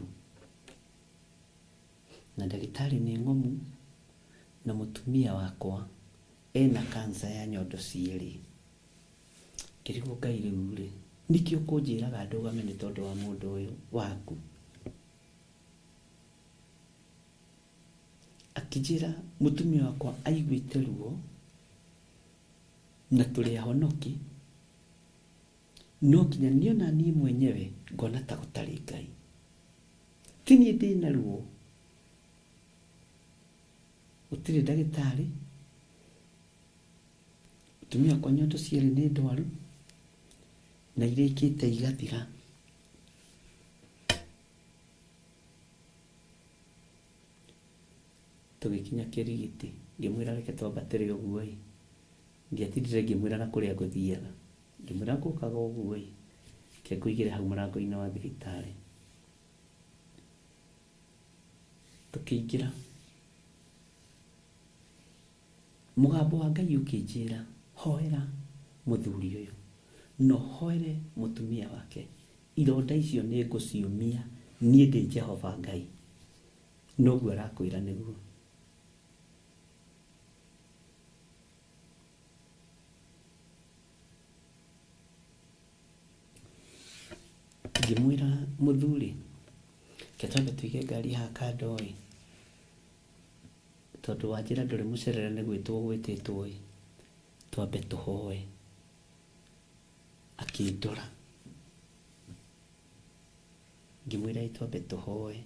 na ndagĩtarĩ nĩ ng'omu na mũtumia wakwa ena cancer ya nyondo cierĩ. Ngĩrigwo Ngai rĩu rĩ, nĩkĩ ũkũnjĩraga ndũgame nĩ tondũ wa mũndũ ũyũ waku? Akĩnjĩra mũtumia wakwa aiguĩte ruo na tũrĩ ahonoki, no nginya niĩ ona niĩ mwenyewe ngona ta gũtarĩ Ngai. Ti niĩ ndĩna ruo, gũtirĩ ndagĩtarĩ, Mũtumia wakwa nyondo cierĩ nĩ ndwaru na irĩkĩte igathira. Tũgĩkinya Kĩrigiti, ngĩmwĩra reke twambatĩre ũguo ĩ, ndiatindire ngĩmwĩra na kũrĩa ngũthiaga, ngĩmwĩra ngũkaga ũguo ĩ, reke ngũigĩre hau mũrango-inĩ wa thibitarĩ. Tũkĩingĩra. Mũgambo wa Ngai ũkĩnjĩra, hoera mũthuri ũyũ, na ũhoere mũtumia wake, ironda icio nĩ ngũciũmia, niĩ ndĩ Jehova Ngai. Noguo arakwĩra nĩguo. Ngĩmwĩra mũthuri, reke twambe tũige ngari haha kando ĩ, tondũ wanjĩra ndũrĩ mũcerere nĩ gwĩtwo ũgwĩtĩtwo ĩ, twambe tũhoe. Akĩndora. Ngĩmwĩra ĩ twambe tũhoe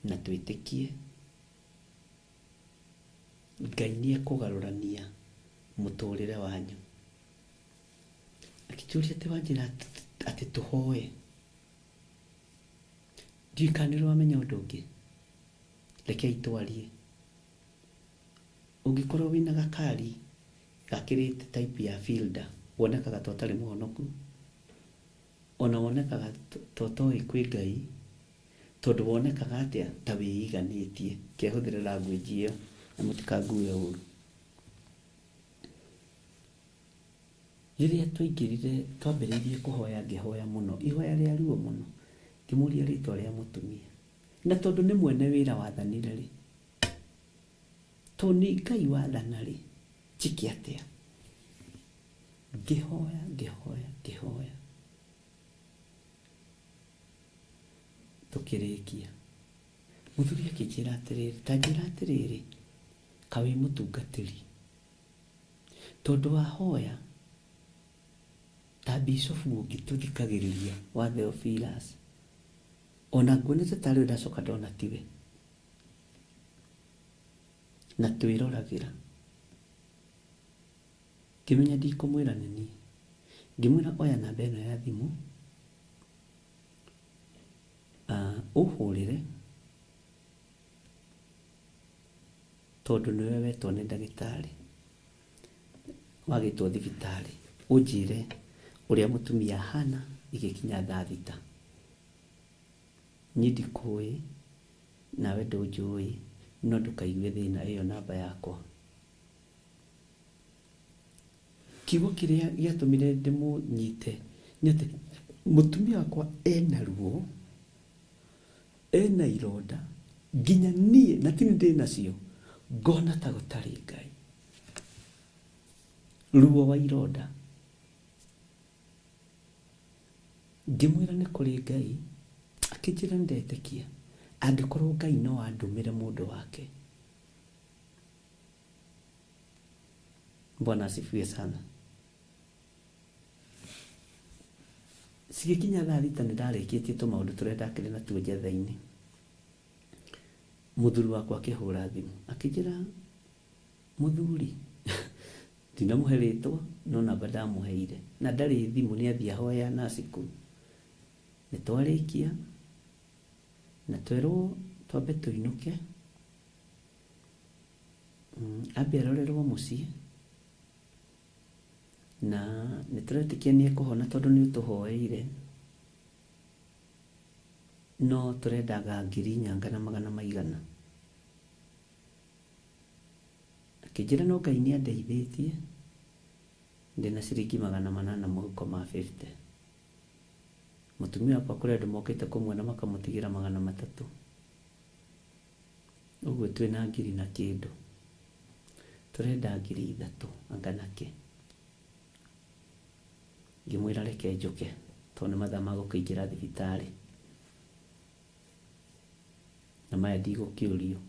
na twĩtĩkie Ngai nĩ ekũgarũrania mũtũrĩre wanyu. Akĩnjũria atĩ wanjĩra atĩ tũhoe. Ndiũĩ kana nĩ ũrĩ wamenya ũndũ ũngĩ? Rekei twarie. Ũngĩkorwo wĩna gakari gakĩrĩte type ya Fielder, wonekaga ta ũtarĩ mũhonoku, ona wonekaga ta ũtoĩ kwĩ Ngai, tondũ wonekaga atĩa? Ta wĩiganĩtie. Reke hũthĩre language ĩyo na mũtikangue ũru. Rĩrĩa twaingĩrire, twambĩrĩirie kũhoya ngĩhoya mũno, ihoya rĩa ruo mũno, ngĩmũria rĩtwa rĩa mũtumia. Na tondũ nĩ mwene wĩra wathanire-rĩ, tondũ nĩ Ngai wathana-rĩ, njĩke atĩa? Ngĩhoya, ngĩhoya, ngĩhoya, tũkĩrĩkia. Mũthuri akĩnjĩra atĩrĩrĩ, ta njĩra atĩrĩrĩ, kaĩ wĩ mũtungatĩri? Tondũ wahoya ta bishofu ũngĩtũthikagĩrĩria wa Theophilus, ona nguonete tarĩ we ndacoka ndona tiwe. Na twĩroragĩra. Ngĩmenya ndikũmwĩra nĩ niĩ. Ngĩmwĩra oya namba ĩno ya thimũ, ũhũrĩre tondũ nĩwe wetwo nĩ ndagĩtarĩ, wagĩtwo thibitarĩ, ũnjĩre ũrĩa mũtumia ahana igĩkinya thaa thita. Niĩ ndikũĩ, nawe ndũnjũĩ, no ndũkaigue thĩna ĩyo namba yakwa. Kiugo kĩrĩa gĩatũmire ndĩmũnyite nĩ atĩ mũtumia wakwa ena ruo, ena ironda, nginya niĩ na ti niĩ ndĩnacio, ngona ta gũtarĩ Ngai. Ruo wa ironda. Ngĩmwĩra nĩ kũrĩ Ngai, akĩnjĩra nĩ ndetĩkia, angĩkorwo Ngai no andũmĩre mũndũ wake. Bwana asifiwe sana. Cigĩkinya thaa thita nĩ ndarĩkĩtie tũmaũndũ tũrĩa ndakĩrĩ natuo njetha-inĩ. Mũthuri wakwa akĩhũra thimũ akĩnjĩra mũthuri ndinamũhe rĩtwa no namba ndamũheire na ndarĩ thimũ nĩ athiĩ ahoya naci kũu. Nĩ twarĩkia na twerwo twambe tũinũke Ambe arorerwo mũciĩ, na nĩ tũretĩkia nĩ ekũhona tondũ nĩ ũtũhoeire, no tũrendaga ngiri inya na magana maigana. Akĩnjĩra no Ngai nĩ andeithĩtie, ndĩna ciringi 800 mũhuko ma fifty. Mũtumia wakwa kũrĩ andũ mokĩte kũmuona makamũtigĩra 300. Ũguo twĩ na ngiri na kĩndũ. Tũrenda 3000 anga na kĩ. Ngĩmwĩra reke njũke tondũ nĩ mathaa ma gũkĩingĩra thibitarĩ. Na maya ndigũkĩũrio.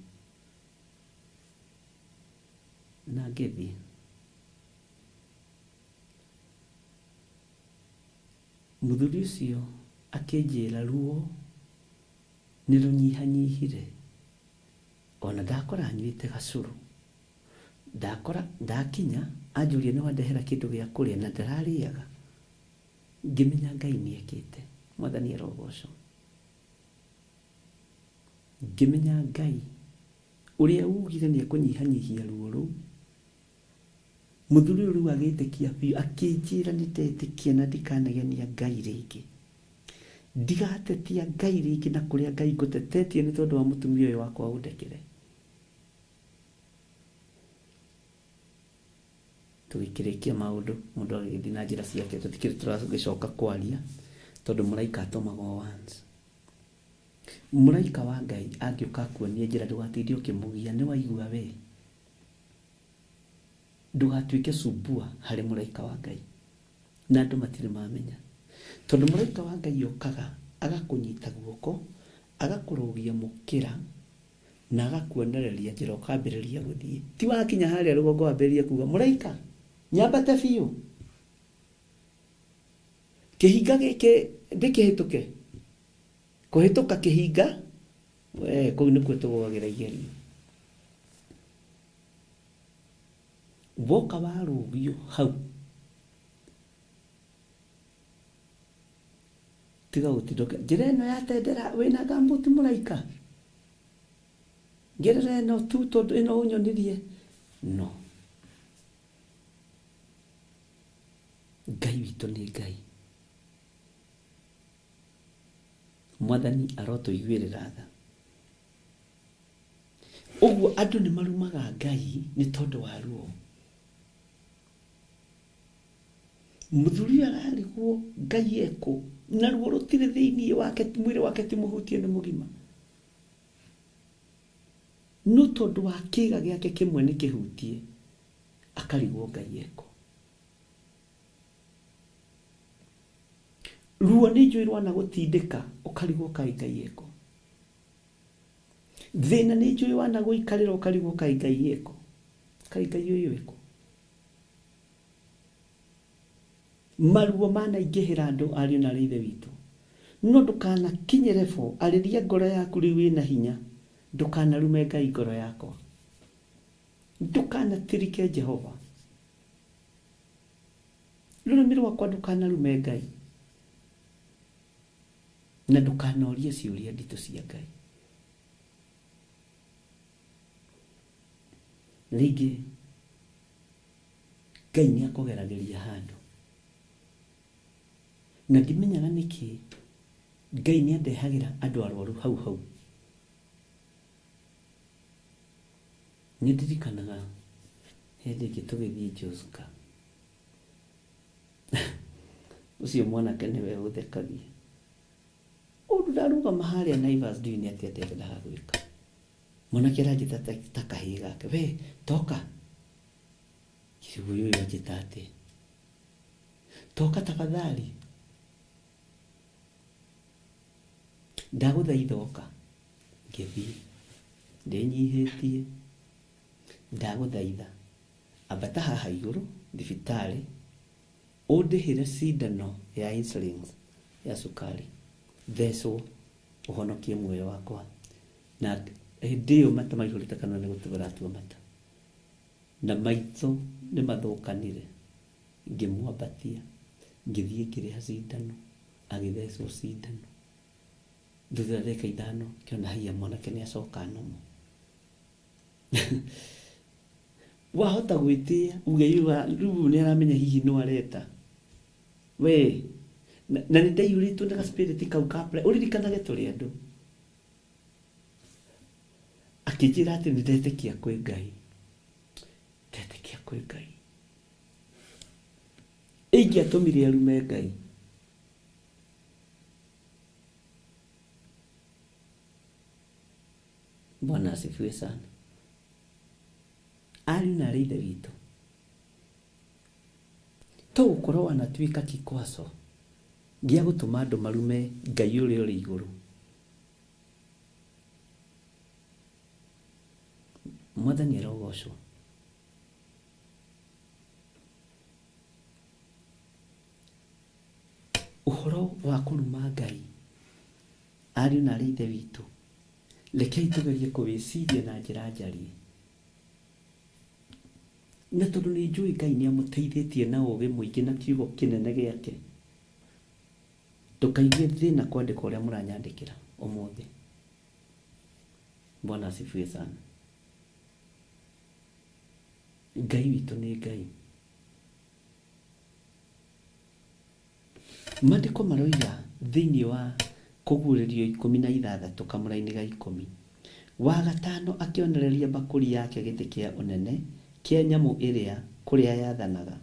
Na ngĩthiĩ. Mũthuri ũcio akĩnjĩra ruo nĩ rũnyihanyihire. O na ndakora anyuĩte gacũrũ. Ndakora, ndakinya, anjũria nĩ wandehera kĩndũ gĩa kũrĩa na ndararĩaga. Ngĩmenya Ngai nĩ ekĩte. Mwathani arogocwo. Ngĩmenya Ngai ũrĩa ugire nĩ ekũnyihanyihia ruo rũu. Mũthuri ũyũ rĩu agĩtĩkia biũ, akĩnjĩra nĩ ndetĩkia na ndikanegenia Ngai rĩngĩ. Ndigatetia Ngai rĩngĩ na kũrĩa Ngai ngũtetetie nĩ tondũ wa mũtumia ũyũ wakwa ũndekere. Tũgĩkĩrĩkia maũndũ, mũndũ agĩgĩthiĩ na njĩra ciake, tũtikĩrĩ tũragĩcoka kwaria tondũ mũraika atũmagwo once. Mũraika wa Ngai angĩũka akuonie njĩra ndũgatinde ũkĩmũgia, nĩ waigua we? Ndũgatuĩke sumbua harĩ mũraika wa Ngai. Na andũ matirĩ mamenya. Tondũ mũraika wa Ngai okaga agakũnyita guoko, agakũrũgia mũkĩra, na agakuonereria njĩra ũkambĩrĩria gũthiĩ. Ti wakinya harĩa rũgongo wambĩrĩrie kuga, mũraika, nyambate biũ. Kĩhinga gĩkĩ ndĩkĩhĩtũke. Kũhĩtũka kĩhinga, we kũu nĩkuo tũgũagĩra igerio. Woka warũgio hau, tiga gũtinda ũkĩ njĩra ĩno ya tendera wĩna ngambuti mũraika ngerera ĩno tu tondũ ĩno ũnyonirie no Ngai witũ nĩ Ngai. Mwathani arotũiguĩrĩra tha. Ũguo andũ nĩ marumaga Ngai nĩ tondũ wa ruo. Mũthuri ũyũ ararigwo Ngai ekũ na ruo rũtirĩ thĩinĩ wake, mwĩrĩ wake ti mũhutie nĩ mũgima. No tondũ wa kĩga gĩake kĩmwe nĩ kĩhutie, akarigwo Ngai ekũ. Ruo nĩ njũĩ rwanagũtindĩka ũkarigwo kaĩ Ngai ekũ. Thĩna nĩ njũĩ wanagũikarĩra ũkarigwo kaĩ Ngai ekũ. Kaĩ Ngai ũyũ ekũ. Maruo manaingĩhĩra andũ ariũ na arĩ ithe witũ. No ndũkanakinye level, arĩria ngoro yaku rĩu ĩna hinya. Ndũkanarume Ngai ngoro yakwa. Ndũkanatirike Jehova. Rũrĩmĩ rwakwa ndũkanarume Ngai. Na ndũkanorie ciũria nditũ cia Ngai. Rĩngĩ Ngai nĩ akũgeragĩria handũ. Na ndimenyaga nĩkĩ Ngai nĩ andehagĩra andũ arwaru hau hau. Nĩ ndirikanaga hĩndĩ ĩngĩ tũgĩthiĩ Joska. Ũcio mwanake nĩwe ũthekagia. Ũndũ ndarũgama harĩa Naivas ndiũĩ nĩ atĩa ndendaga gwĩka. Mwanake aranjĩta ta kahĩĩ gake, we toka. Ngĩrigwo ũyũ anjĩta atĩa. Toka tafadhali. Ndagũthaitha ũka. Ngĩthiĩ ndĩnyihĩtie. Ndagũthaitha ambata haha igũrũ thibitarĩ ũndĩhĩre cindano ya insulin ya cukari thecwo ũhonokie muoyo wakwa. Na hĩndĩ ĩyo mata maihũrĩte kanua nĩ gũtua ũratua mata. Na maitho nĩ mathũkanire. Ngĩmwambatia ngĩthiĩ ngĩrĩha cindano agĩthecwo cindano. Thutha wa ndagĩka ithano ngĩona haiya mwanake nĩ acoka normal. Wahota gwĩtĩa uge rĩu ũyũ nĩ aramenya hihi nũ areta. We na nĩ ndaiyũrĩtwo nĩ ga spirit kau ka ũririkanage tũrĩ andũ. Akĩnjĩra atĩ nĩ ndetĩkia kwĩ Ngai. Ndetĩkia kwĩ Ngai. Ingĩatũmire arume Ngai. Bwana asifiwe sana. Ariũ na arĩ ithe witũ, to gũkorwo wanatuĩka kikwaso gĩa gũtũma andũ marume Ngai ũrĩa ũrĩ igũrũ. Mwathani arogocwo. Ũhoro wa kũruma Ngai, ariũ na arĩ ithe witũ, rekei tũgerie kũwĩciria na njĩra njariĩ. Na tondũ nĩ njũĩ Ngai nĩ amũteithĩtie na ũũgĩ mũingĩ na kiugo kĩnene gĩake, ndũkaigue thĩna kwandĩka ũrĩa mũranyandĩkĩra ũmũthĩ. Bwana asifiwe sana. Ngai witũ nĩ Ngai. Maandĩko maroiga thĩinĩ wa Kũguũrĩrio 16 kamũrainĩ ga ikũmi, Wa gatano akĩonereria mbakũri yake gĩtĩ kĩa ũnene kĩa nyamũ ĩrĩa kũrĩa yathanaga,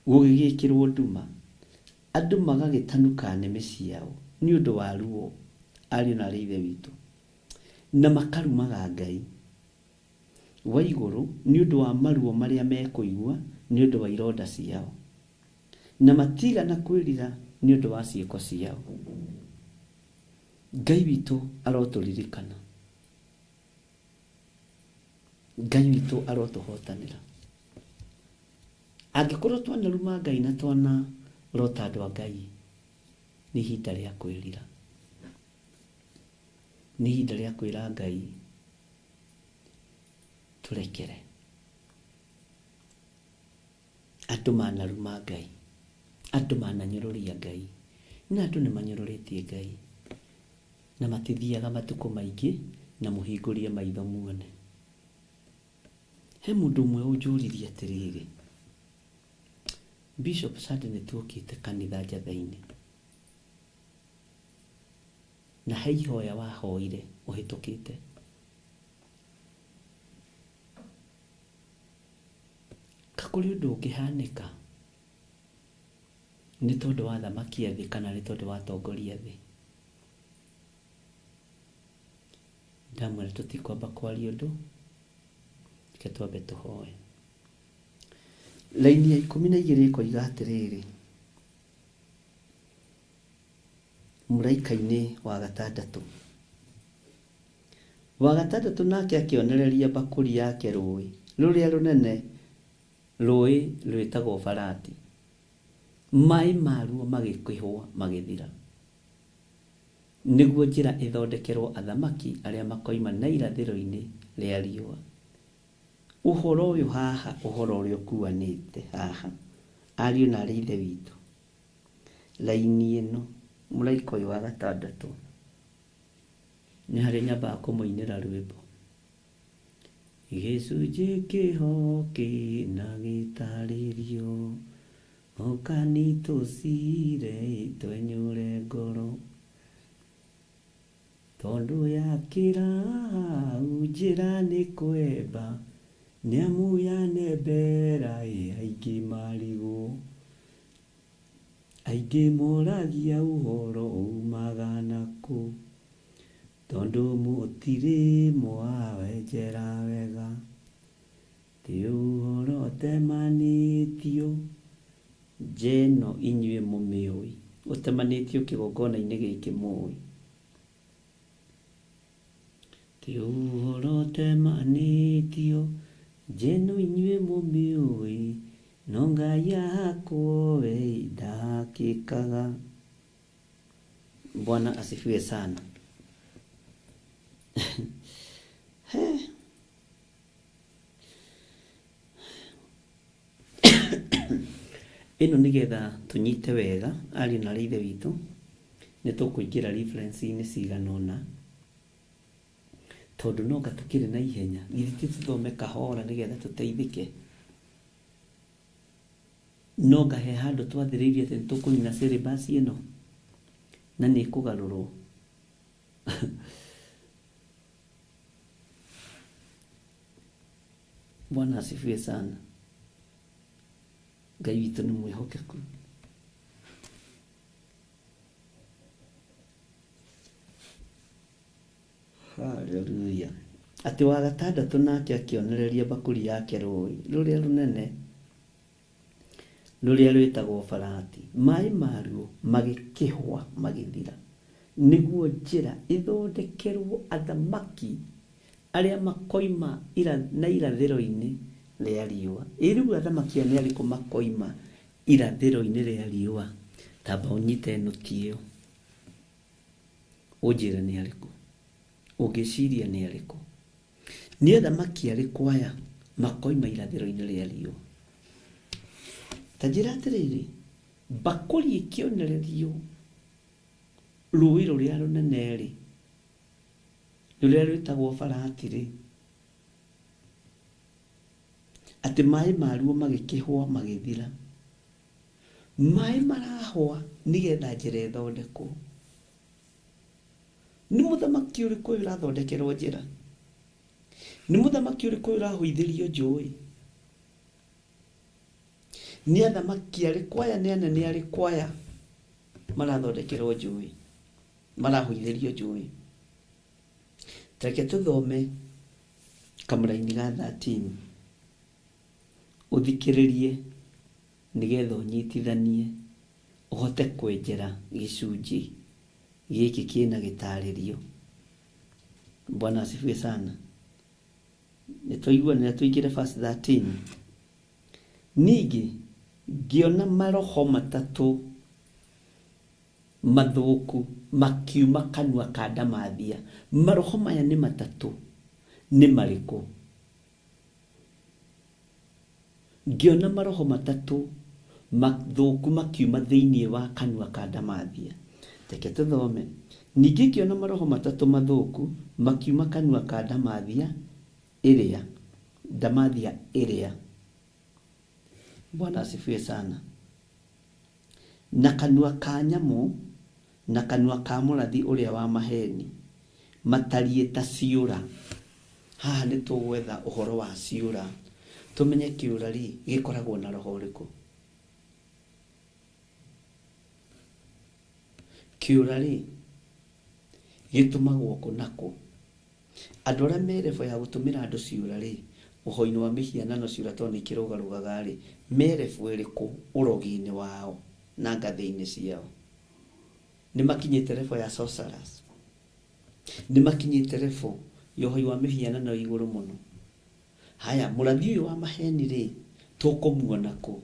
gũgĩgĩkĩrwo nduma, andũ magagĩtanuka nĩmĩ ciao nĩ ũndũ wa ruo, ariũ na aarĩ a Ithe witũ, na makarumaga Ngai wa igũrũ nĩ ũndũ wa maruo marĩa mekũigua nĩ ũndũ wa ironda ciao, na matiigana kwĩrira nĩ ũndũ wa ciĩko ciao. Ngai witũ arotũririkana. Ngai witũ arotũhotanĩra. Angĩkorwo twanaruma Ngai na twanarota andũ a Ngai, nĩ ihinda rĩa kwĩrira. Nĩ ihinda rĩa kwĩra Ngai tũrekere. Andũ manaruma Ngai, andũ mananyũrũria Ngai, na andũ nĩ manyũrũrĩtie Ngai, na matithiaga matukũ maingĩ na mũhingũrie maitho muone. He mũndũ ũmwe ũnjũririe atĩrĩrĩ, Bishop Sunday nĩ tuokĩte kanitha Njathai-inĩ, na he ihoya wahoire ũhĩtũkĩte. Ka kũrĩ ũndũ ũngĩhanĩka nĩ tondũ wa athamaki a thĩ kana nĩ tondũ wa atongoria a thĩ? Ndamwĩra tũtikwamba kwaria ũndũ, reke twambe tũhoe. Raini ya 12 ĩkoiga atĩrĩrĩ, mũraika-inĩ wa gatandatũ. Wa gatandatũ nake akĩonereria mbakũri yake rũũĩ rũrĩa rũnene, rũũĩ rwĩtagwo Farati, maĩ maruo magĩkĩhũa magĩthira, nĩguo njĩra ĩthondekerwo athamaki arĩa makoima na irathĩro-inĩ rĩa riũa. Ũhoro ũyũ haha, ũhoro ũrĩa ũkuanĩte haha, ariũ na aarĩ a Ithe witũ, raini ĩno, mũraika ũyũ wa gatandatũ, nĩ harĩa nyambaga kũmũinĩra rwĩmbo. Gĩcunjĩ kĩho kĩna gĩtarĩrio, ũkani tũcire twenyũre ngoro. Tondũ yakĩra hau njĩra nĩ kwemba, nĩamu yanembera ĩ aingĩ marigwo. Aingĩ moragia ũhoro umaga nakũ, tondũ mũtirĩ mwawenjera wega. Ti ũhoro ũtemanĩtio, nja ĩno inyuĩ mũmĩũĩ, ũtemanĩtio kĩgongona-inĩ gĩkĩ mũĩ. Ti ũhoro ũtemanĩtio, nja ĩno inyuĩ mũmĩũĩ, no Ngai ahakwo we ndahakĩkaga. Bwana asifiwe sana. He. Ĩno nĩgetha tũnyite wega ariũ na aarĩ a Ithe witũ, nĩ tũkũingĩra reference-inĩ cigana ũna, tondũ no anga tũkĩrĩ na ihenya, githĩ ti tũthome kahora nĩgetha tũteithĩke? No anga he handũ twathĩrĩirie atĩ nĩ tũkũnina syllabus ĩno na nĩ ĩkũgarũrwo? Bwana asifiwe sana. Ngai witũ nĩ mwĩhokeku. Haleluya. Atĩ wa gatandatũ nake akĩonereria mbakũri yake rũũĩ rũrĩa rũnene rũrĩa rwĩtagwo Farati, maĩ maruo magĩkĩhwa magĩthira, nĩguo njĩra ĩthondekerwo athamaki arĩa makoima na irathĩro-inĩ rĩa riũa. Ĩ rĩu athamaki aya nĩ arĩkũ makoima irathĩro-inĩ rĩa riũa? Tamba ũnyite nũti ĩyo ũnjĩre nĩ arĩkũ. Ũngĩciria nĩ arĩkũ? Nĩ athamaki arĩkũ aya makoima irathĩro-inĩ rĩa riũa? Ta njĩra atĩrĩrĩ, mbakũri ĩkĩonererio rũũĩ rũrĩa rũnene-rĩ, rũrĩa rwĩtagwo Farati-rĩ, atĩ maĩ maruo magĩkĩhũa magĩthira. Maĩ marahũa nĩgetha njĩra ĩthondekwo. Nĩ mũthamaki ũrĩkũ ũyũ ũrathondekerwo njĩra? Nĩ mũthamaki ũrĩkũ ũyũ ũrahũithĩrio njũĩ? Nĩ athamaki arĩkũ aya, nĩ anene arĩkũ aya marathondekerwo njũĩ, marahũithĩrio njũĩ? Tareke tũthome kamũraini ga 13 ũthikĩrĩrie nĩgetha ũnyitithanie ũhote kwenjera gĩcunjĩ gĩkĩ kĩna gĩtarĩrio. Bwana asifiwe sana. Nĩtwaiguanĩra tũingĩre verse 13. Ningĩ ngĩona maroho matatũ mathũku makiuma kanua ka ndamathia. Maroho maya nĩ matatũ, nĩ marĩkũ? Ngĩona maroho matatũ mathũku makiuma thĩinĩ wa kanua ka ndamathia. Reke tũthome. Ningĩ ngĩona maroho matatũ mathũku makiuma kanua ka ndamathia ĩrĩa, ndamathia ĩrĩa. Bwana asifiwe sana. Na kanua ka nyamũ, na kanua ka mũrathi ũrĩa wa maheni, matariĩ ta ciũra. Haha nĩ tũgwetha ũhoro wa ciũra, tũmenye kĩũra rĩ gĩkoragwo na roho ũrĩkũ. Kĩũra rĩ gĩtũmagwo kũ na kũ. Andũ arĩa me level ya gũtũmĩra andũ ciũra rĩ, ũhoi-inĩ wa mĩhianano ciũra tondũ nĩ ikĩrũgarũgaga rĩ, me level ĩrĩkũ ũrogi-inĩ wao na ngathĩ-inĩ ciao? Nĩ makinyĩte level ya sorcerers? Nĩ makinyĩte level ya ũhoi wa mĩhianano ĩ igũrũ mũno? Haya, mũrathi ũyũ wa maheni rĩ, tũkũmuona kũ?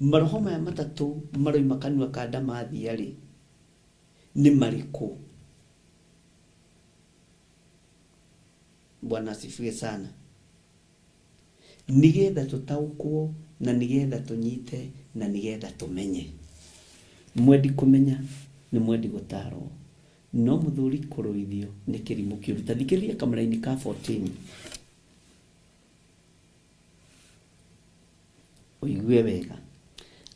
Maroho maya matatũ maroima kanua ka ndamathia rĩ, nĩ marĩkũ? Bwana asifiwe sana. Nĩgetha tũtaũkwo na nĩgetha tũnyite na nĩgetha tũmenye. Mwendi kũmenya nĩ mwendi gũtarwo, no mũthuri kũrũithio nĩ kĩrimũ kĩũru. Ta thikĩrĩria kamũraini ka 14 ũigue wega.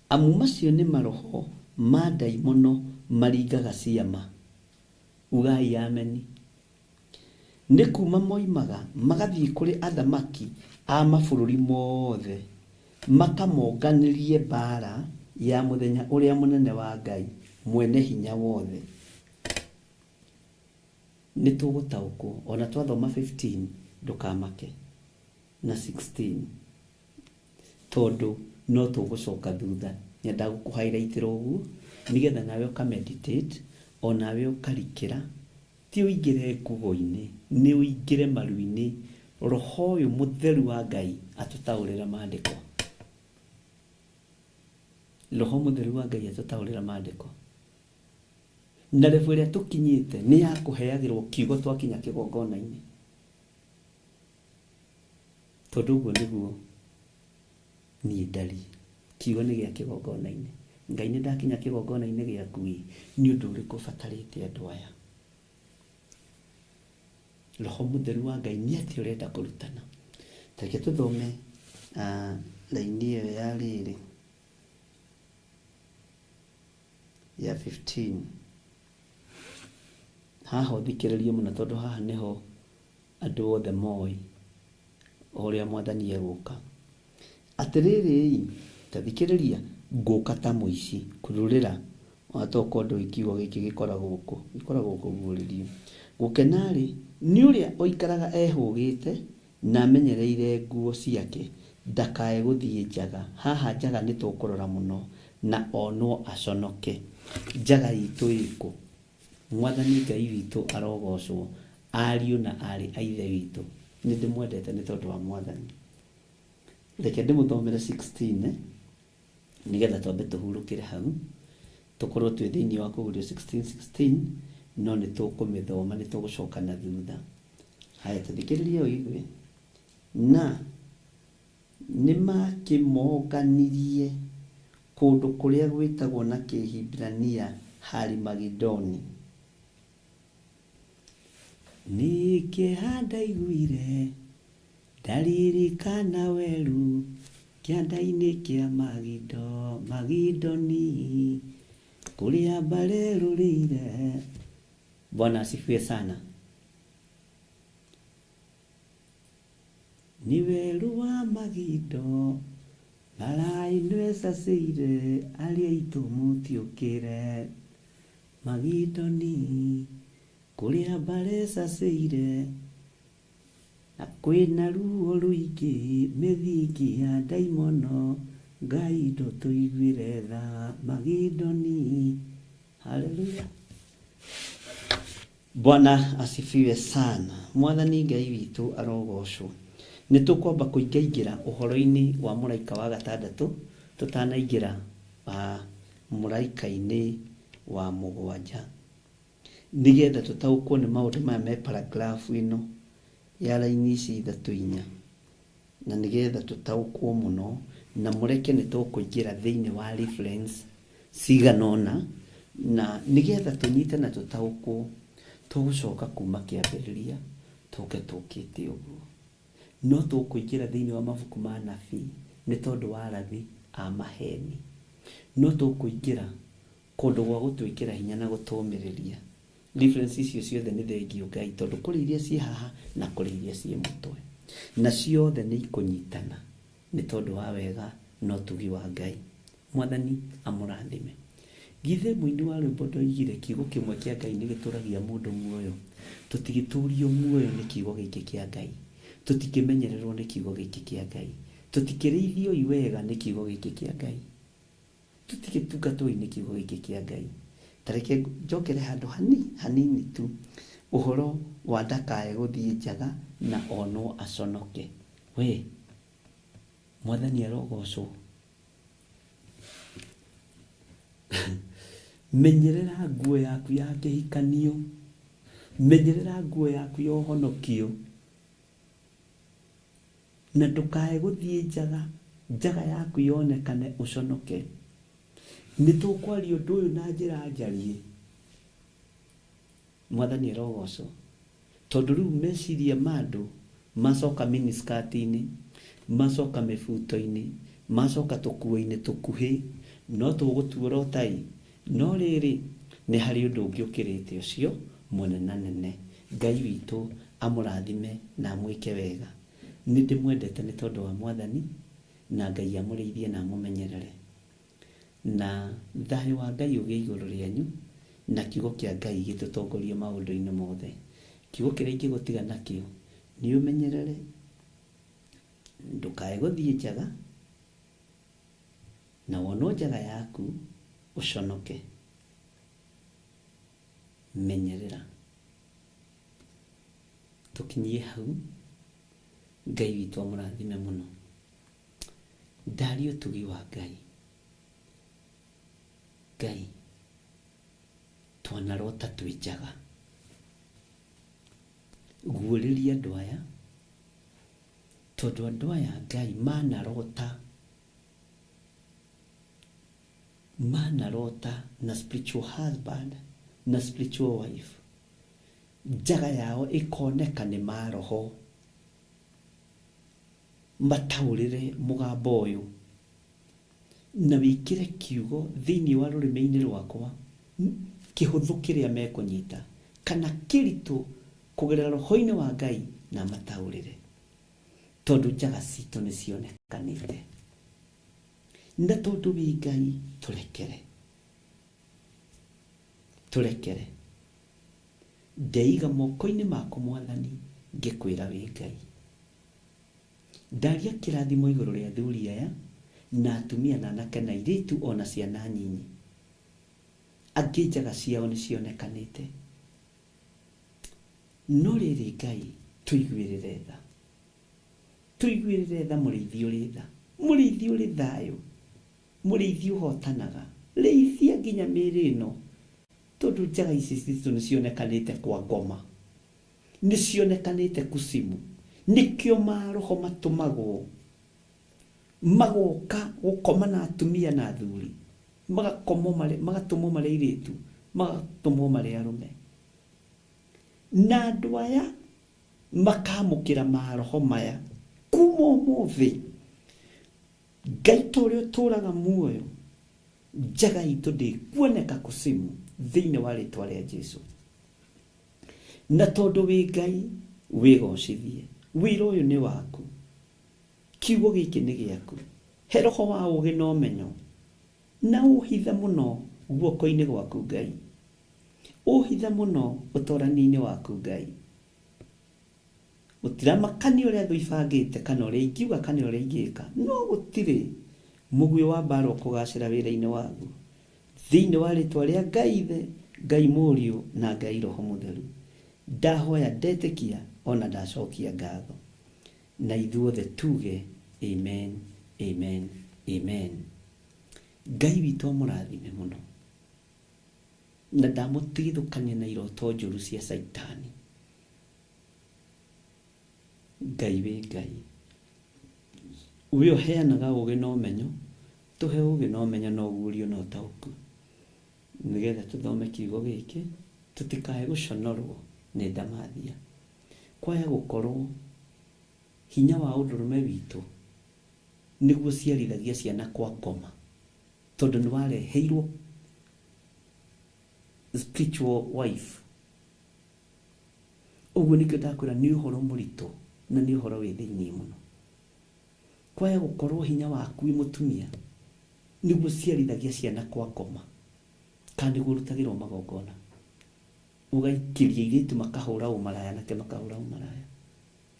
Amu macio nĩ maroho ma ndaimono maringaga ciama. Ugai ameni. Nĩ kuuma moimaga magathiĩ kũrĩ athamaki a mabũrũri mothe, makamonganĩrie mbaara ya mũthenya ũrĩa mũnene wa Ngai Mwene-Hinya-Wothe. Nĩ tũgũtaũkwo o na twathoma 15, ndũkamake, na 16, tondũ no tũgũcoka thutha. Nyendaga gũkũ highlight ra ũguo nĩgetha nawe ũka meditate, o nawe ũkarikĩra. Ti ũingĩre ngugo-inĩ, nĩ ũingĩre maru-inĩ, Roho ũyũ Mũtheru wa Ngai atũtaũrĩre Maandĩko. Roho Mũtheru wa Ngai atũtaũrĩre Maandĩko. Na level ĩrĩa tũkinyĩte nĩ ya kũheagĩrwo kiugo twakinya kĩgongona-inĩ. Tondũ ũguo nĩguo niĩ ndariĩ. Kiugo nĩ gĩa kĩgongona-inĩ. Ngai nĩ ndakinya kĩgongona-inĩ gĩaku ĩ, nĩ ũndũ ũrĩkũ ũbatarĩte andũ aya? Roho Mũtheru wa Ngai nĩ atĩa ũrenda kũrutana? Ta reke tũthome raini ĩyo ya rĩrĩ ya 15. Haha ũthikĩrĩrie mũno tondũ haha nĩho andũ othe moĩ o ũrĩa Mwathani egũka. Atĩrĩrĩ-i, ta thikĩrĩria, ngũũka ta mũici. Kururĩra, o na tokorwo ndũĩ kiugo gĩkĩ gĩkoragwo kũ, gĩkoragwo kũguũrĩrio. Gũkena-rĩ, nĩ ũrĩa ũikaraga ehũgĩte na amenyereire nguo ciake, ndakae gũthiĩ njaga. Haha njaga nĩtũkũrora mũno, na onwo aconoke. Njaga itũ ĩ kũ? Mwathani Ngai witũ arogocwo, ariũ na aarĩ a Ithe witũ. Nĩndĩmwendete nĩ tondũ wa Mwathani. Reke ndĩmũthomere 16 nĩgetha twambe tũhurũkĩre hau, tũkorwo twĩ thĩinĩ wa kũguũrio 16 16, no nĩ tũkũmĩthoma, nĩ tũgũcoka na thutha. Haya, tũthikĩrĩrie ũigue. Na nĩmakĩmonganirie kũndũ kũrĩa gwĩtagwo na Kĩhibirania Hari-Magedoni. Nĩ kĩeha ndaiguire ndaririkana werũ kĩanda-inĩ kĩa Magido, Magidoni, kũrĩa mbarerũrĩire. Bwana asifiwe sana. Nĩ werũ wa Magindo, mbara ĩno ĩcacĩire, arĩa aitũ mũtiũkĩre. Magindoni, kũrĩa mbara ĩcacĩire, na kwĩna ruo rũingĩ, mĩthingi ya ndaimono, Ngai ndũtũiguĩre tha. Magindoni, haleluya. Bwana asifiwe sana. Mwathani Ngai witũ arogocwo. Nĩ tũkwamba kũingaingĩra ũhoro-inĩ wa mũraika wa gatandatũ tũtanaingĩra mũraika-inĩ wa mũgwanja, nĩgetha tũtaũkwo nĩ maũndũ maya me paragraph ĩno ya raini ici ithatũ inya, na nĩgetha tũtaũkwo mũno, na mũreke nĩ tũkũingĩra thĩinĩ wa reference cigana ũna, na nĩgetha tũnyite na tũtaũkwo, tũgũcoka kuma kĩambĩrĩria tũke tũkĩte ũguo. No tũkũingĩra thĩinĩ wa mabuku ma anabii nĩ tondũ wa arathi a maheni. No tũkũingĩra kũndũ gwa gũtwĩkĩra hinya na gũtũũmĩrĩria. Reference icio ciothe nĩ thengiũ Ngai, tondũ kũrĩ iria ciĩ haha na kũrĩ iria ciĩ mũtwe. Na ciothe nĩ ikũnyitana nĩ tondũ wa wega na ũtugi wa Ngai. Mwathani amũrathime. Githĩ mũini wa rwĩmbo ndoigire kiugo kĩmwe kĩa Ngai nĩ gĩtũragia mũndũ muoyo? Tũtigĩtũrio muoyo nĩ kiugo gĩkĩ kĩa Ngai. Tũtikĩmenyererwo nĩ kiugo gĩkĩ kĩa Ngai. Tũtikĩrĩithioi wega nĩ kiugo gĩkĩ kĩa Ngai. Tũtigĩtungatwoi nĩ kiugo gĩkĩ kĩa Ngai. Ta reke njokere handũ hanini tu ũhoro wa ndakae gũthiĩ njaga na onwo aconoke. We, Mwathani arogocwo. Menyerera nguo yaku ya kĩhikanio. Menyerera nguo yaku ya ũhonokio. Na ndũkae gũthiĩ njaga, njaga yaku yonekane ũconoke. Nĩ tũkwaria ũndũ ũyũ na njĩra njariĩ. Mwathani arogocwo. Tondũ rĩu meciria ma andũ macoka miniskirt-inĩ, macoka mĩbuto-inĩ, macoka tũkuo-inĩ tũkuhĩ, no tũgũtuorota-ĩ, no rĩrĩ, nĩ harĩ ũndũ ũngĩ ũkĩrĩte ũcio mũnenanene. Ngai witũ amũrathime na amwĩke wega. Nĩ ndĩmwendete nĩ tondũ wa Mwathani, na Ngai amũrĩithie na amũmenyerere. Na thayũ wa Ngai ũgĩe igũrũ rĩanyu, na kiugo kĩa Ngai gĩtũtongorie maũndũ-inĩ mothe. Kiugo kĩrĩa ingĩgũtiga nakĩo, nĩ ũmenyerere, ndũkae gũthiĩ njaga, na wonwo njaga yaku, ũconoke. Menyerera. Tũkinyie hau, Ngai witũ amũrathime mũno. Ndaria ũtugi wa Ngai. Ngai, twanarota twĩ njaga. Guũrĩria andũ aya, tondũ andũ aya Ngai manarota, manarota na spiritual husband na spiritual wife. Njaga yao ĩkoneka nĩ maroho. Mataũrĩre mũgambo ũyũ na wĩkĩre kiugo thĩinĩ wa rũrĩmĩ-inĩ rwakwa kĩhũthũ kĩrĩa mekũnyita kana kĩritũ kũgerera roho-inĩ wa Ngai na mataũrĩre, tondũ njaga citũ nĩ cionekanĩte. Na tondũ wĩ Ngai, tũrekere, tũrekere. Ndeiga moko-inĩ maku Mwathani, ngĩkwĩra wĩ Ngai. Ndaria kĩrathimo igũrũ rĩa athuri aya na atumia na anake na airĩtu o na ciana nyinyi. Angĩ njaga ciao nĩ cionekanĩte. No rĩrĩ Ngai, tũiguĩrĩre tha. Tũiguĩrĩre tha mũrĩithi ũrĩ tha. Mũrĩithi ũrĩ thayũ. Mũrĩithi ũhotanaga. Rĩithia nginya mĩĩrĩ ĩno. Tondũ njaga ici citũ nĩ cionekanĩte kwa ngoma. Nĩ cionekanĩte kucimu. Nĩkĩo maroho matũmagwo. Magoka gũkoma na atumia na athuri. Magakomwo marĩ, magatũmwo marĩ airĩtu. Magatũmwo marĩ arũme. Na andũ aya makamũkĩra maroho maya kuma ũmũthĩ. Ngai ta ũrĩa ũtũraga muoyo, njaga itũ ndĩkuoneka kucimu thĩinĩ wa rĩtwa rĩa Jesu. Na tondũ wĩ Ngai, wĩgocithie. Wĩra ũyũ nĩ waku. Kiugo gĩkĩ nĩ gĩaku. He roho wa ũũgĩ na ũmenyo, na ũũhithe mũno guoko-inĩ gwaku Ngai. Ũũhithe mũno ũtorani-inĩ waku Ngai. Gũtiramakania ũrĩa thũ ibangĩte kana ũrĩa ingiuga kana ũrĩa ingĩka, no gũtirĩ mũguĩ wa mbaara ũkũgacĩra wĩra-inĩ waguo. Thĩinĩ wa rĩtwa rĩa Ngai Ithe, Ngai Mũriũ na Ngai Roho Mũtheru, ndahoya ndetĩkia ona ndacokia ngatho. Na ithuothe tuge amen, amen, amen. Ngai witũ amũrathime mũno na ndamũtigithũkania na iroto njũru cia Caitani. Ngai wĩ Ngai. We ũheanaga ũgĩ na ũmenyo, tũhe ũgĩ na ũmenyo na ũguũrio na ũtaũku, nĩgetha tũthome kiugo gĩkĩ, tũtikae gũconorwo nĩ ndamathia. Kwaya gũkorwo hinya wa ũndũrũme witũ nĩguo ũciarithagia ciana kwa ngoma, tondũ nĩ wareheirwo spiritual wife. Ũguo nĩkĩo ndakwĩra nĩ ũhoro mũritũ na nĩ ũhoro wĩ thĩinĩ mũno. Kwaya gũkorwo hinya waku wĩ mũtumia nĩguo ũciarithagia ciana kwa ngoma, kana nĩguo ũrutagĩrwo magongona. Ũgaikĩria airĩtu makahũra ũmaraya, anake makahũra ũmaraya.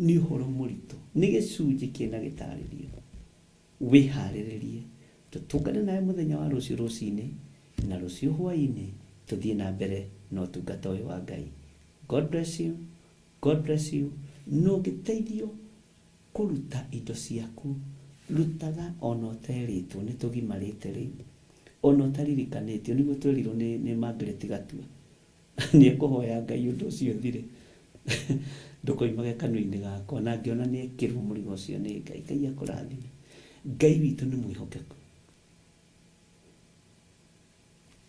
Nĩ ũhoro mũritũ, nĩ gĩcunjĩ kĩna gĩtarĩrio. Wĩharĩrĩrie tũtũngane nawe mũthenya wa rũciũ rũcinĩ na rũciũ hwaĩ-inĩ tũthiĩ na mbere na ũtungata ũyũ wa Ngai. God bless you, God bless you. Na ũngĩteithio kũruta indo ciaku, rutaga ona ũterĩtwo, nĩ tũgimarĩte rĩu. Ona ũtaririkanĩtio, nĩguo twerirwo nĩ, nĩ Margaret Gatua. Nĩ ekũhoya Ngai ũndũ ũcio ũthire. Ndũkoimage kanua-inĩ gakwa. Na ngĩona nĩ ekĩrwo mũrigo ũcio nĩ Ngai. Ngai akũrathime. Ngai witũ nĩ mwĩhokeku.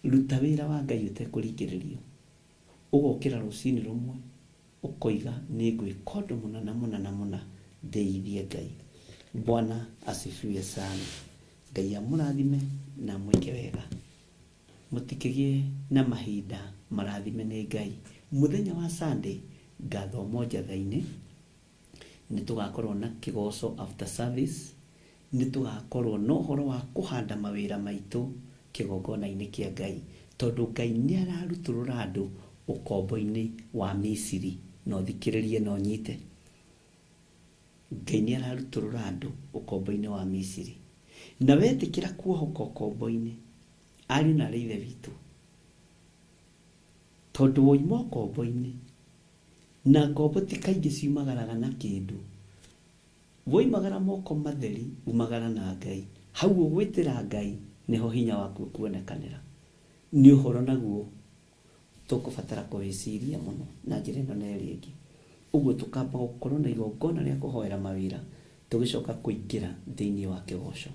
Ruta wĩra wa Ngai ũtekũringĩrĩrio. Ũgokĩra rũcinĩ rũmwe ũkoiga nĩ ngwĩka ũndũ mũna na mũna na mũna ndĩithie Ngai. Bwana asifiwe sana. Ngai amũrathime na amwĩke wega. Mũtikĩgĩe na mahinda marathime nĩ Ngai. Mũthenya wa Sunday ngathoma njatha-inĩ, nĩ tũgakorwo na kĩgoco after service, nĩ tũgakorwo na ũhoro wa kũhanda mawĩra maitũ kĩgongona-inĩ kĩa Ngai, tondũ Ngai nĩ ararutũrũra andũ ũkombo-inĩ wa Misiri. Na ũthikĩrĩrie na ũnyite. Ngai nĩ ararutũrũra andũ ũkombo-inĩ wa Misiri. Na wetĩkĩra kuohoka ũkombo-inĩ, ariũ na aarĩ a Ithe witũ, tondũ woima ũkombo-inĩ, na ngombo ti kaingĩ ciumagaraga na kĩndũ, woimagara moko matheri, umagara na Ngai. Hau ũgwĩtĩra Ngai, nĩho hinya waku ũkuonekanĩra. Nĩ ũhoro naguo tũkũbatara kũwĩciria mũno na njĩra ĩno na ĩrĩa ĩngĩ. Ũguo tũkamba gũkorwo na igongona rĩa kũhoera mawĩra, tũgĩcoka kũingĩra thĩinĩ wa kĩgoco.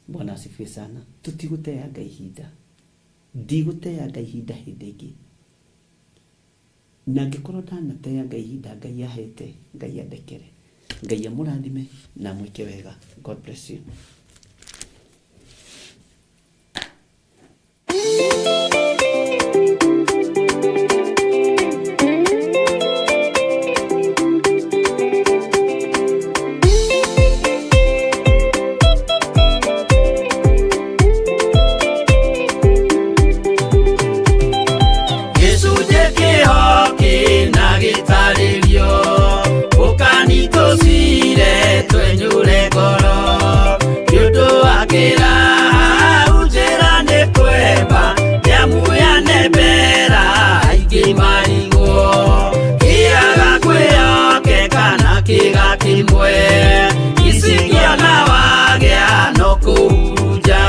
Bwana asifiwe sana. Tũtigũteanga ihinda. Ndigũteanga ihinda hĩndĩ ĩngĩ. Na angĩkorwo ndanateanga ihinda Ngai ahete, Ngai andekere. Ngai amũrathime na amwĩke wega. God bless you. Gĩcunjĩ kĩho kĩna gĩtarĩrio ũkani tũcire twenyũre ngoro nĩ ũndũ wa kĩraha njĩra nĩ kwemba nĩamuya nembera aingĩ marigwo kĩaga kwĩyokeka na kĩga kĩmwe icingĩona wagĩa no kũhurunja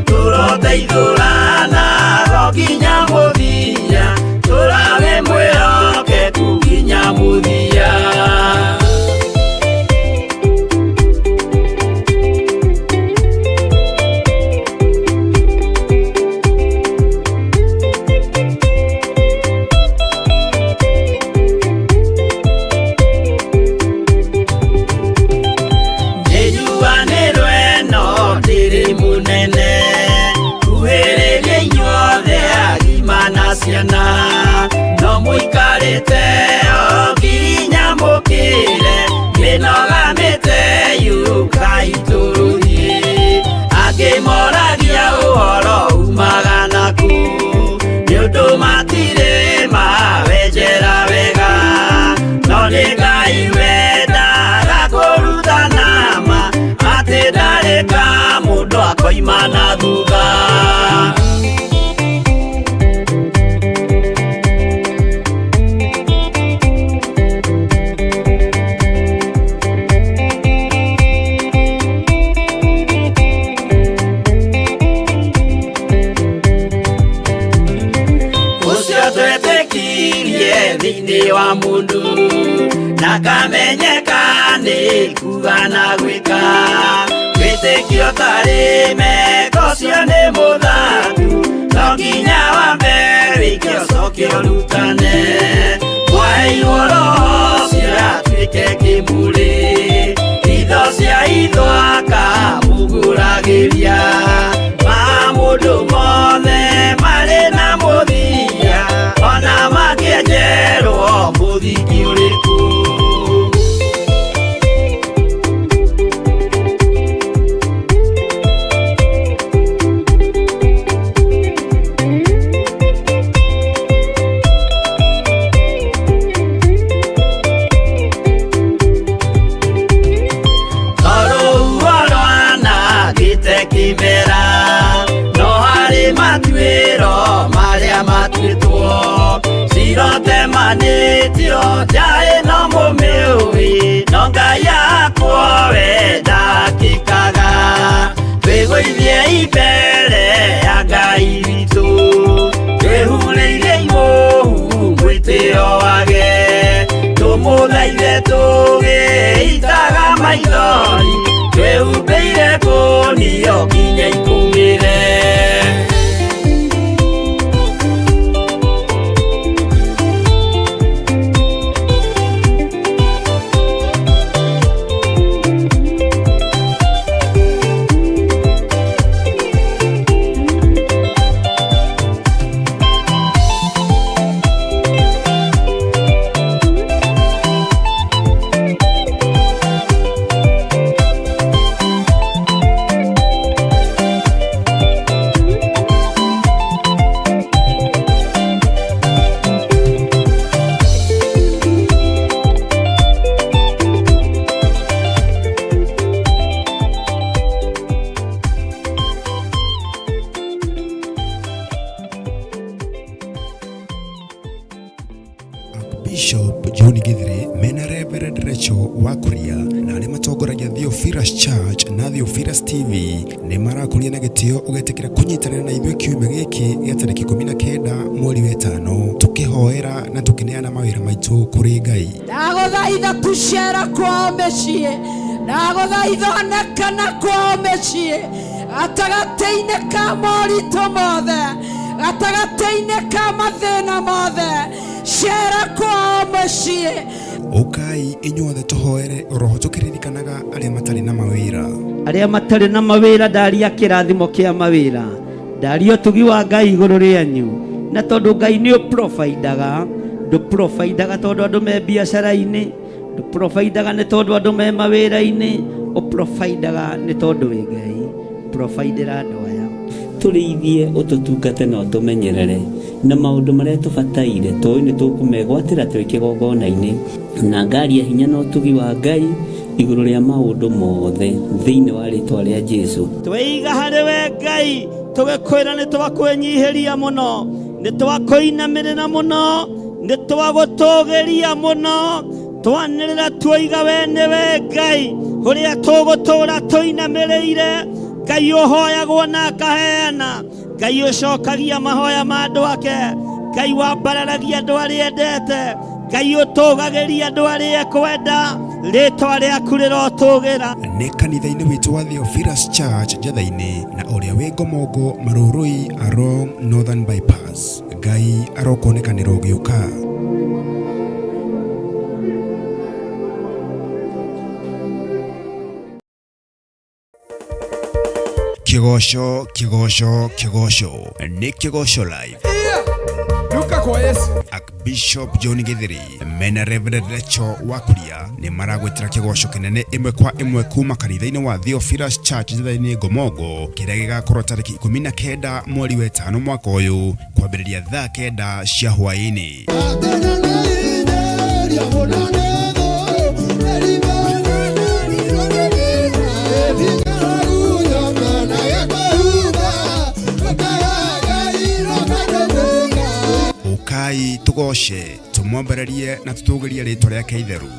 tũroteithũrana ro nginya mũthia tũrage mwĩhokeku nginya mũthia. Nĩnjuanĩrwo ĩno ndĩrĩ mũnene kuhĩrĩria inyuothe agima na ciana no mũikarĩte o nginya mũnyamũkĩre mĩnoga mĩteyũkai tũthiĩ angĩ moragia ũhoro umaga naku nĩ ũndũ matirĩ mawenjera wega no nĩ Ngai wendaga kũrutana ma atĩ ndarĩ ka mũndũ akoima na thutha. Ũcio twetĩkirie thĩinĩ wa mũndũ na kamenyeka nĩ kuga na gwĩka wĩtĩkio tarĩ meko ũcio nĩ mũthatu no nginya wambe wĩke ũcoke ũrutane mwaheirwo roho ũcio atuĩke kĩmũrĩ itho cia itho akamũgũragĩria ma mũndũ mothe marĩ na mũthia ona mangĩenjerwo mũthingi ũrĩkũ. Tondũ rwanangĩte kĩmera no harĩ matuĩro marĩa matuĩtwo cirotemanĩtio nja ĩno mũmĩũĩ no Ngai akwo we ndakĩkaga twĩgũithie mbere ya Ngai witũ twĩhurĩire imũhu mwĩtĩo wage tũmũthaithe tũgĩitaga maithori twĩhumbĩire kũnio nginya ikũmĩre. Bishop John Githiri mena Reverend Rachel wa Kuria na arĩa matongoragia Theophilus Church na Theophilus TV nĩ marakũria na gĩtĩo ũgetĩkĩra kũnyitanĩra na ithuĩ kiumia gĩkĩ gĩa tarĩki 19 mweri wa ĩtano tũkĩhoera na tũkĩneana mawĩra maitũ kũrĩ Ngai. Ndagũthaitha tucera kwao mĩciĩ ndagũthaitha onekana kwao mĩciĩ gatagatĩ-inĩ ka moritũ mothe gatagatĩ-inĩ ka mathĩna mothe cera kwao mũciĩ. Ũkai inyuothe tũhoere oroho tũkĩririkanaga arĩa matarĩ na mawĩra. Arĩa matarĩ na mawĩra ndaria kĩrathimo kĩa mawĩra ndaria ũtugi wa Ngai igũrũ rĩanyu na tondũ Ngai nĩ ũprovidaga ndũprovidaga tondũ andũ me biacara-inĩ ndũprovidaga nĩ tondũ andũ me mawĩra-inĩ ũprovidaga nĩ tondũ wĩ Ngai providera andũ aya. Tũrĩithie ũtũtungate na ũtũmenyerere na maũndũ marĩa tũbataire tũĩ nĩ tũkũmegwatĩra twĩ kĩgongona-inĩ na ngaria hinya na ũtugi wa Ngai igũrũ rĩa maũndũ mothe thĩinĩ wa rĩtwa rĩa Jesu. Tweiga harĩ we Ngai tũgĩkwĩra nĩ twakwĩnyihĩria mũno nĩ twakũinamĩrĩra mũno nĩ twagũtũgĩria mũno twanĩrĩra tuoiga we nĩwe Ngai ũrĩa tũgũtũra tũinamĩrĩire Ngai ũhoyagwo na akaheana Ngai ũcokagia mahoya ma andũ ake Ngai wambararagia andũ arĩa endete Ngai ũtũgagĩria andũ arĩa ekwenda rĩtwa rĩaku rĩrotũgĩra. Nĩ kanitha-inĩ witũ wa Theophilus Church Njatha-inĩ na ũrĩa wĩ Ngomongo Marũrũi along Northern Bypass. Ngai arokuonekanĩra ũgĩũka. Kĩgoco, kĩgoco, kĩgoco nĩ Kĩgoco Live. Duka kwa Yesu. Bishop John Githiri mena Reverend Rachel Wakuria nĩ maragwĩtĩra kĩgoco kĩnene ĩmwe kwa ĩmwe kuma kanitha-inĩ wa Theophilus Church Njatha-inĩ Ngomongo kĩrĩa gĩgakorwo tarĩki 19 mweri wa ĩtano mwaka ũyũ kwambĩrĩria thaa 9 cia hwaĩ-inĩ. Ũkai tũgoce tũmwambararie na tũtũgĩrie rĩtwa rĩake itheru.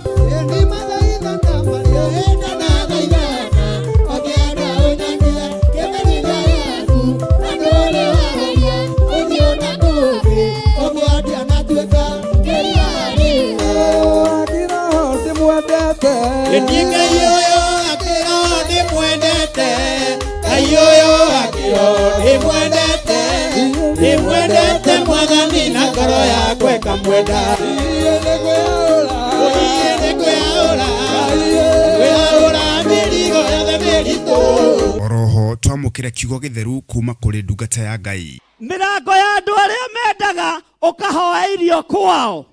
Niĩ Ngai ũyũ akĩro ndĩmwendete, Ngai ũyũ akĩro ndĩmwendete, ndĩmwendete Mwathani na ngoro yakwa ĩkamwenda. Niĩ nĩngwĩyaũra, ngwĩyaũra mĩrigo yothe mĩritũ. Oroho twamũkĩre kiugo gĩtheru kuma kũrĩ ndungata ya Ngai. Mĩrango ya andũ arĩa mendaga ũkahoya irio kwao,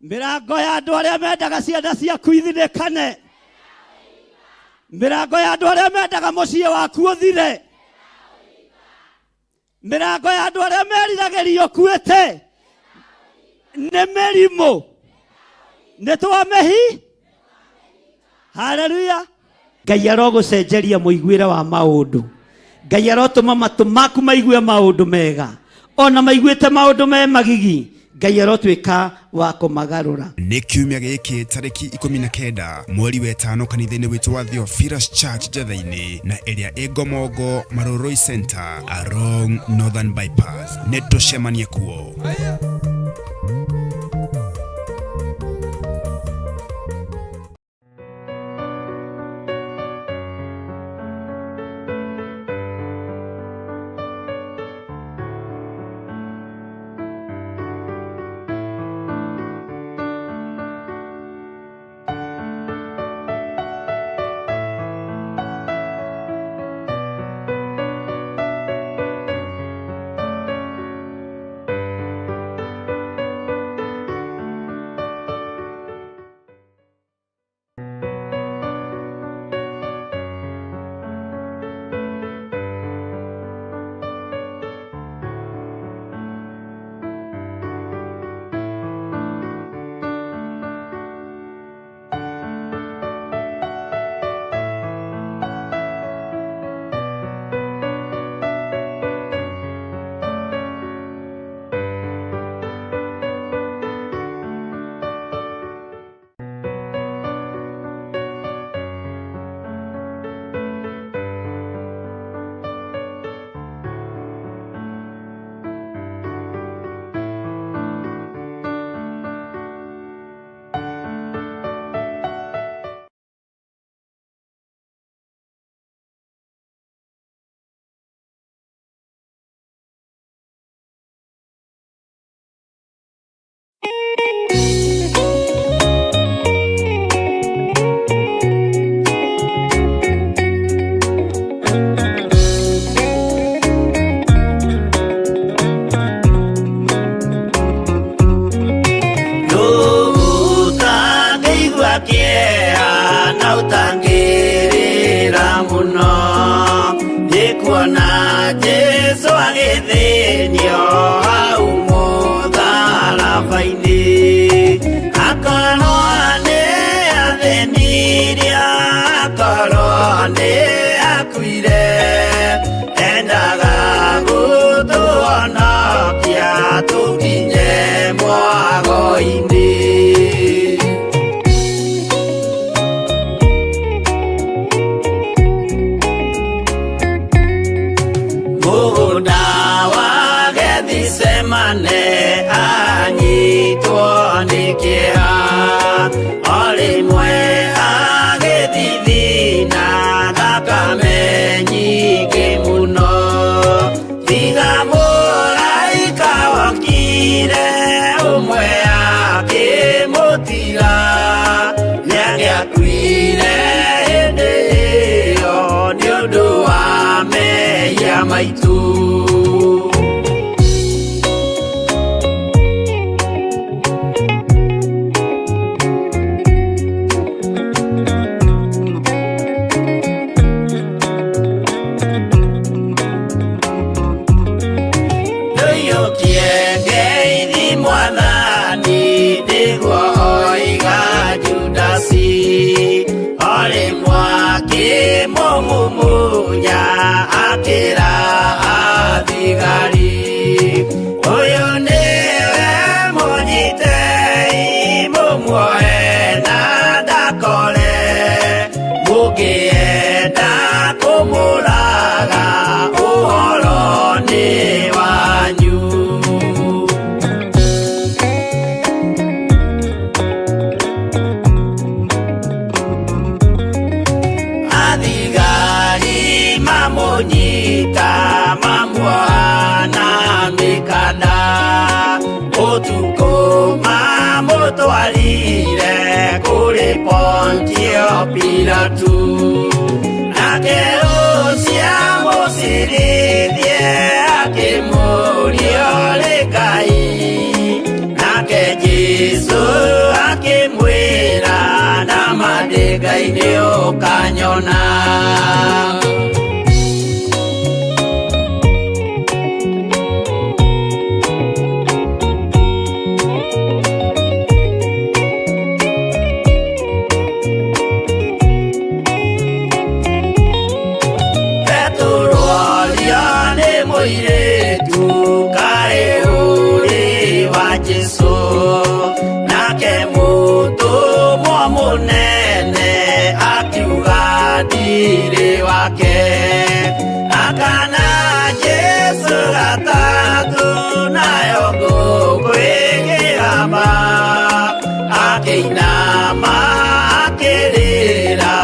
mĩrango ya andũ arĩa mendaga ciana ciaku ithinĩkane, mĩrango ya andũ arĩa mendaga mũciĩ waku ũthire, mĩrango ya andũ arĩa meriragĩria ũkuĩte nĩ mĩrimũ, nĩ twamĩhi. Haleluya. Ngai arogũcenjeria mũiguĩre wa maũndũ, Ngai arotũma matũ maku maigue maũndũ mega, ona maiguĩte maũndũ me magigi, Ngai arotuĩka wa kũmagarũra. Nĩ kiumia gĩkĩ tarĩki 19 mweri wa ĩtano kanitha-inĩ witũ wa Theophilus Church Njatha-inĩ na ĩrĩa ĩ Ngomongo Marurui Center along Northern Bypass. Nĩ tũcemanie kuo. Ũtangĩigua kĩeha na ũtangĩrĩra mũno, nĩ kuona Jesũ agĩthĩnio hau mũtharaba-inĩ. Akorwo nĩ athĩnirie, akorwo nĩ akuire, endaga gũtũhonokia tũkinye mwago-inĩ. Mũgũnda wa Gethisemane anyitwo nĩ kĩeha, o rĩmwe agĩthithina thakame nyingĩ mũno. Tiga mũraika wokire ũmwe akĩmũtiga, nĩangĩakuire hĩndĩ ĩyo nĩ ũndũ wa mehia maitũ. Akĩmũmumunya akĩra athigari, ũyũ nĩwe mũnyitei, mũmuoe na ndakore, mũngĩenda kũmũraga ũhoro nĩ wanyu. Athigari mamũnyita mamuoha na mĩkanda, ũtukũ mamũtwarire kũrĩ Pontio Pilatu, nake ũcio amũcirithie akĩmũũria ũrĩ Ngai, nake Jesũ akĩmwĩra nama ndĩ Ngai nĩ ũkanyona. Petero orio nĩ mũirĩtu kaĩ ũrĩ wa Jesũ, nake mũtũmwo mũnene akiuga ndirĩ wake, akana Jesũ gatatũ nayo ngũkũ ĩkĩgamba, akĩinama akĩrĩra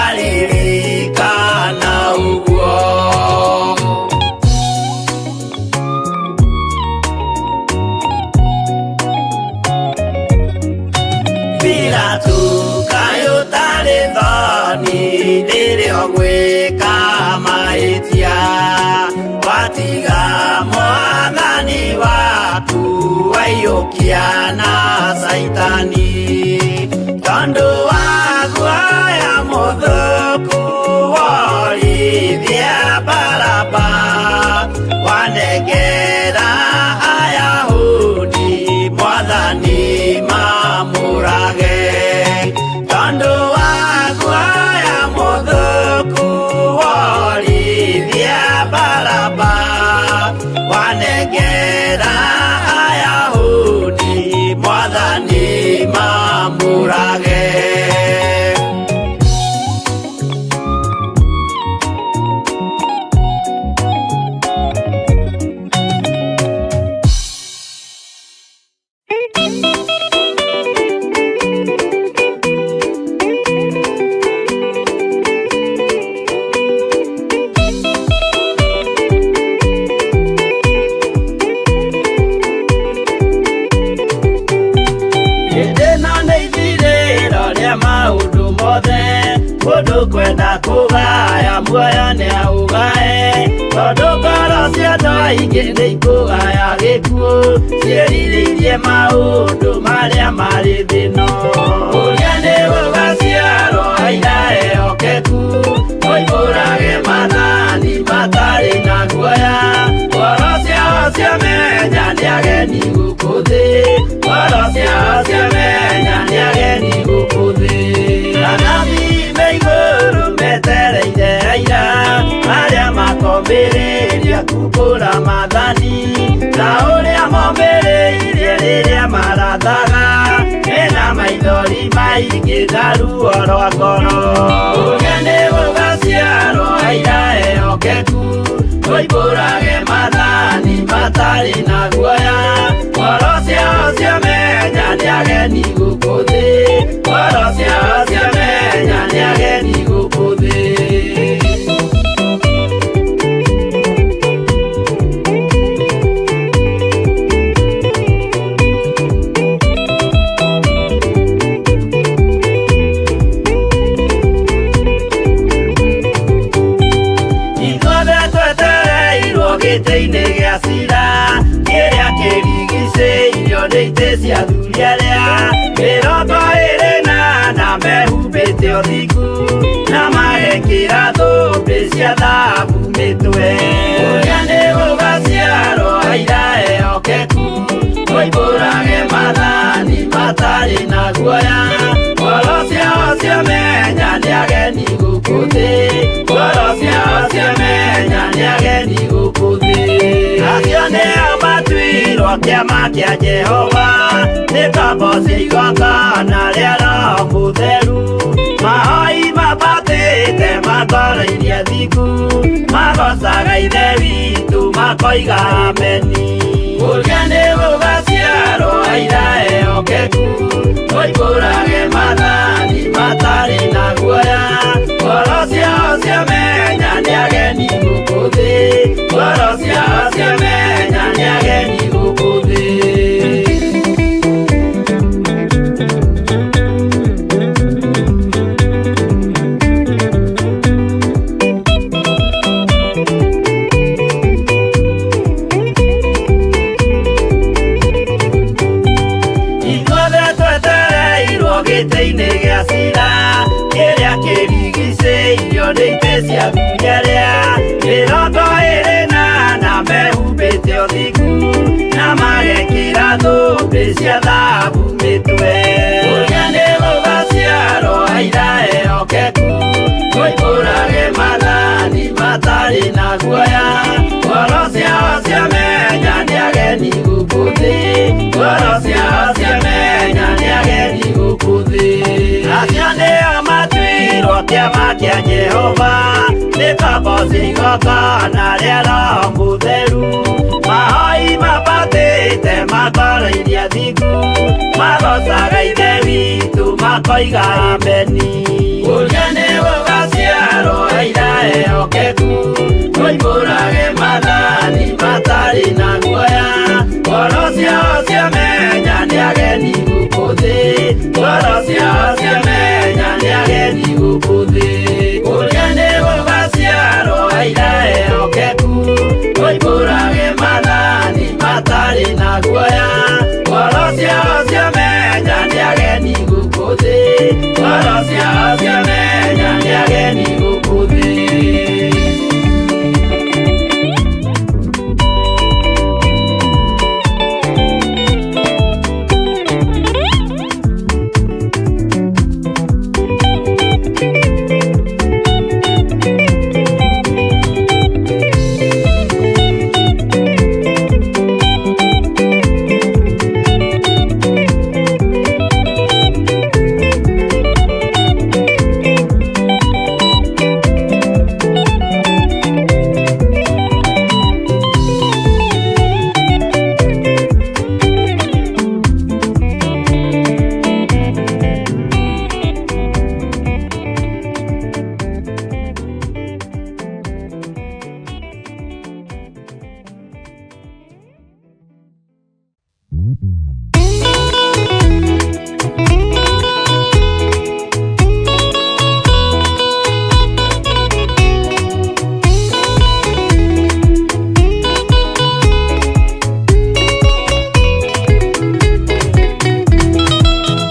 aririkana ũguo. Pilatu kaĩ ũtarĩ thoni rĩrĩa ũgwĩka mahĩtia, watiga mwathani waku waiyũkia na Caitani, tondũ wa guoya mũthũku worithia Baraba, wanengera Ayahudi mwathani mamũrage, tondũ wa guoya mũthũku worithia Baraba, wanengera Ayahudi mwathani mamũrage. Hĩndĩ ĩno nĩ ithirĩro rĩa maũndũ mothe, mũndũ kwenda kũgaya muoyo nĩ aũgae, tondũ ngoro cia andũ aingĩ nĩ ikũgaya gĩkuũ, ciĩrirĩirie maũndũ marĩa marĩ thĩ-ĩno. Ũrĩa nĩ gũgaciarwo aira ehokeku, moimbũrage maathani matarĩ na guoya, ngoro ciao ciamenya nĩ ageni gũkũ thĩ, ngoro ciao ciamenya nĩ ageni gũkũ thĩ. Anabii me igũrũ metereire aira, arĩa makomĩrĩria kumbũra maathani, ta ũrĩa momĩrĩirie rĩrĩa marathaga, mena maithori maingĩ na ruo rwa ngoro. Ũrĩa nĩ gũgaciarwo aira ehokeku, moimbũrage maathani matarĩ na guoya, ngoro ciao ciamenya nĩ ageni gũkũ thĩ, ngoro ciao ciamenya nĩ ageni gũkũ thĩ. Ithuothe twetereirwo gĩtĩ-inĩ gĩa cira, kĩrĩa kĩrigicĩirio nĩ itĩ cia athuri arĩa 24 mehumbĩte ũthingu, na magekĩra thũmbĩ cia thahabu mĩtwe. Ũrĩa nĩ gũgaciarwo aira ehokeku, moimbũrage maathani matarĩ na guoya, ngoro ciao ciamenya nĩ ageni gũkũ gũkũ thĩ, ngoro ciao ciamenya nĩ ageni gũkũ thĩ. Acio nĩo matuirwo kĩama kĩa Jehova, nĩ ngombo cia igongona rĩa Roho Mũtheru. Mahoi mabatĩte makoro iria thingu, magocaga Ithe witũ makoiga ameni. Kũrĩa nĩ gũgaciarwo aira ehokeku, moimbũrage maathani matarĩ na guoya. Ngoro ciao ciamenya nĩ ageni gũkũ thĩ, ngoro ciao ciamenya nĩ ageni gũkũ thĩ. Ithuothe twetereirwo gĩtĩ-inĩ gĩa cira, kĩrĩa kĩrigicĩirio nĩ itĩ cia thunyarĩa 24 mehumbĩte ũthingu, na magekĩra thũmbĩ cia thahabu mĩtwe. Kũrĩa nĩ gũgaciarwo aira ehokeku, moimbũrage maathani matarĩ na guoya. Ngoro ciao ciamenya nĩ ageni gũkũ thĩ, ngoro ciao ciamenya nĩ ageni gũkũ thĩ. Acio nĩo matuirwo kĩama kĩa Jehova, nĩ ngombo cia igongona rĩa Roho Mũtheru. Mahoi mabatĩte makoro iria thingu, magocaga Ithe witũ makoiga ameni. Kũrĩa nĩ gũgaciarwo aira ehokeku, moimbũrage maathani matarĩ na guoya. Ngoro ciao ciamenya nĩ ageni gũkũ thĩ, ngoro ciao ciamenya nĩ ageni gũkũ thĩ. Kũrĩa nĩ gũgaciarwo aira ehokeku, moimbũrage maathani matarĩ na guoya. Ngoro ciao ciamenya nĩ ageni gũkũ thĩ, ngoro ciao ciamenya nĩ ageni gũkũ thĩ.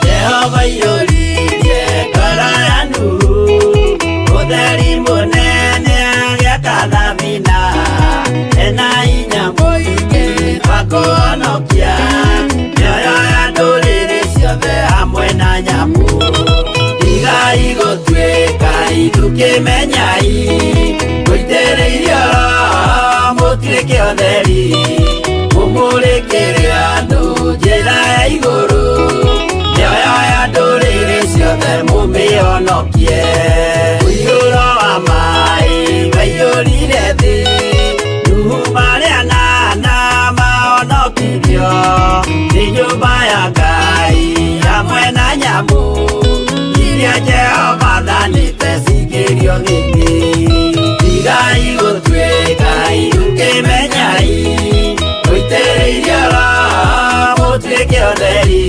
Jehova iyũririe ngoro ya Nuhu, ũtheri mũnene agĩaka thabina, ena hinya mũingĩ wa kũhonokia mĩoyo ya ndũrĩrĩ ciothe hamwe na nyamũ. Tigai gũtuĩka ithukĩmenyai, mũitĩrĩirio Roho mũtuĩke ũtheri, mũmũrĩkĩre andũ njĩra ya igũrũ, mĩoyo ya ndũrĩrĩ ciothe mũmĩhonokie. Mũiyũro wa maĩ waiyũrire thĩ, Nuhu marĩ anana mahonokirio nĩ nyũmba ya Ngai hamwe na nyamũ iria Jehova athanĩte cingĩrio thĩinĩ. Tigai gũtuĩka ithukĩmenyai, mũitĩrĩirio Roho mũtuĩke ũtheri,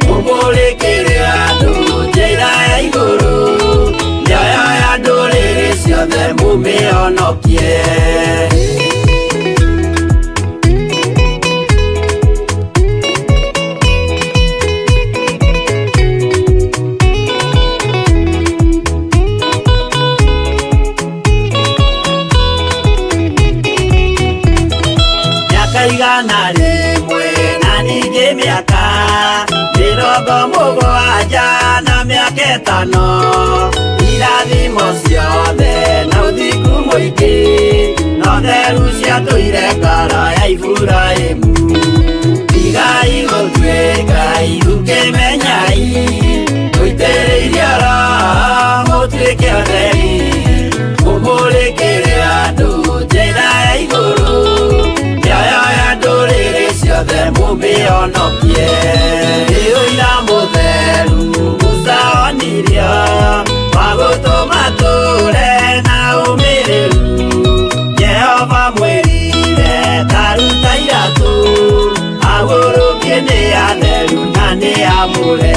mũmũrĩkĩre andũ njĩra ya igũrũ, mĩoyo ya ndũrĩrĩ ciothe mũmĩhonokie. Mĩaka 100 na ningĩ mĩaka 70 na mĩaka 5. Irathimo ciothe na ũthingu mũingĩ na ũtheru ciatũire ngoro ya Iburahĩmu. Tigai gũtuĩka ithukĩmenyai mũitĩrĩirie Roho mũtuĩke atheri mũmũrĩkĩre andũ njĩra ya igũrũ mĩoyo ya ndũrĩrĩ ciothe mũmĩhonokie. Nĩ ũira mũtheru Musa onirio wa gũtũma tũre na ũmĩrĩru. Jehova mwĩrire ta ruta iratũ agũrũkie nĩ atheru na nĩ amũre.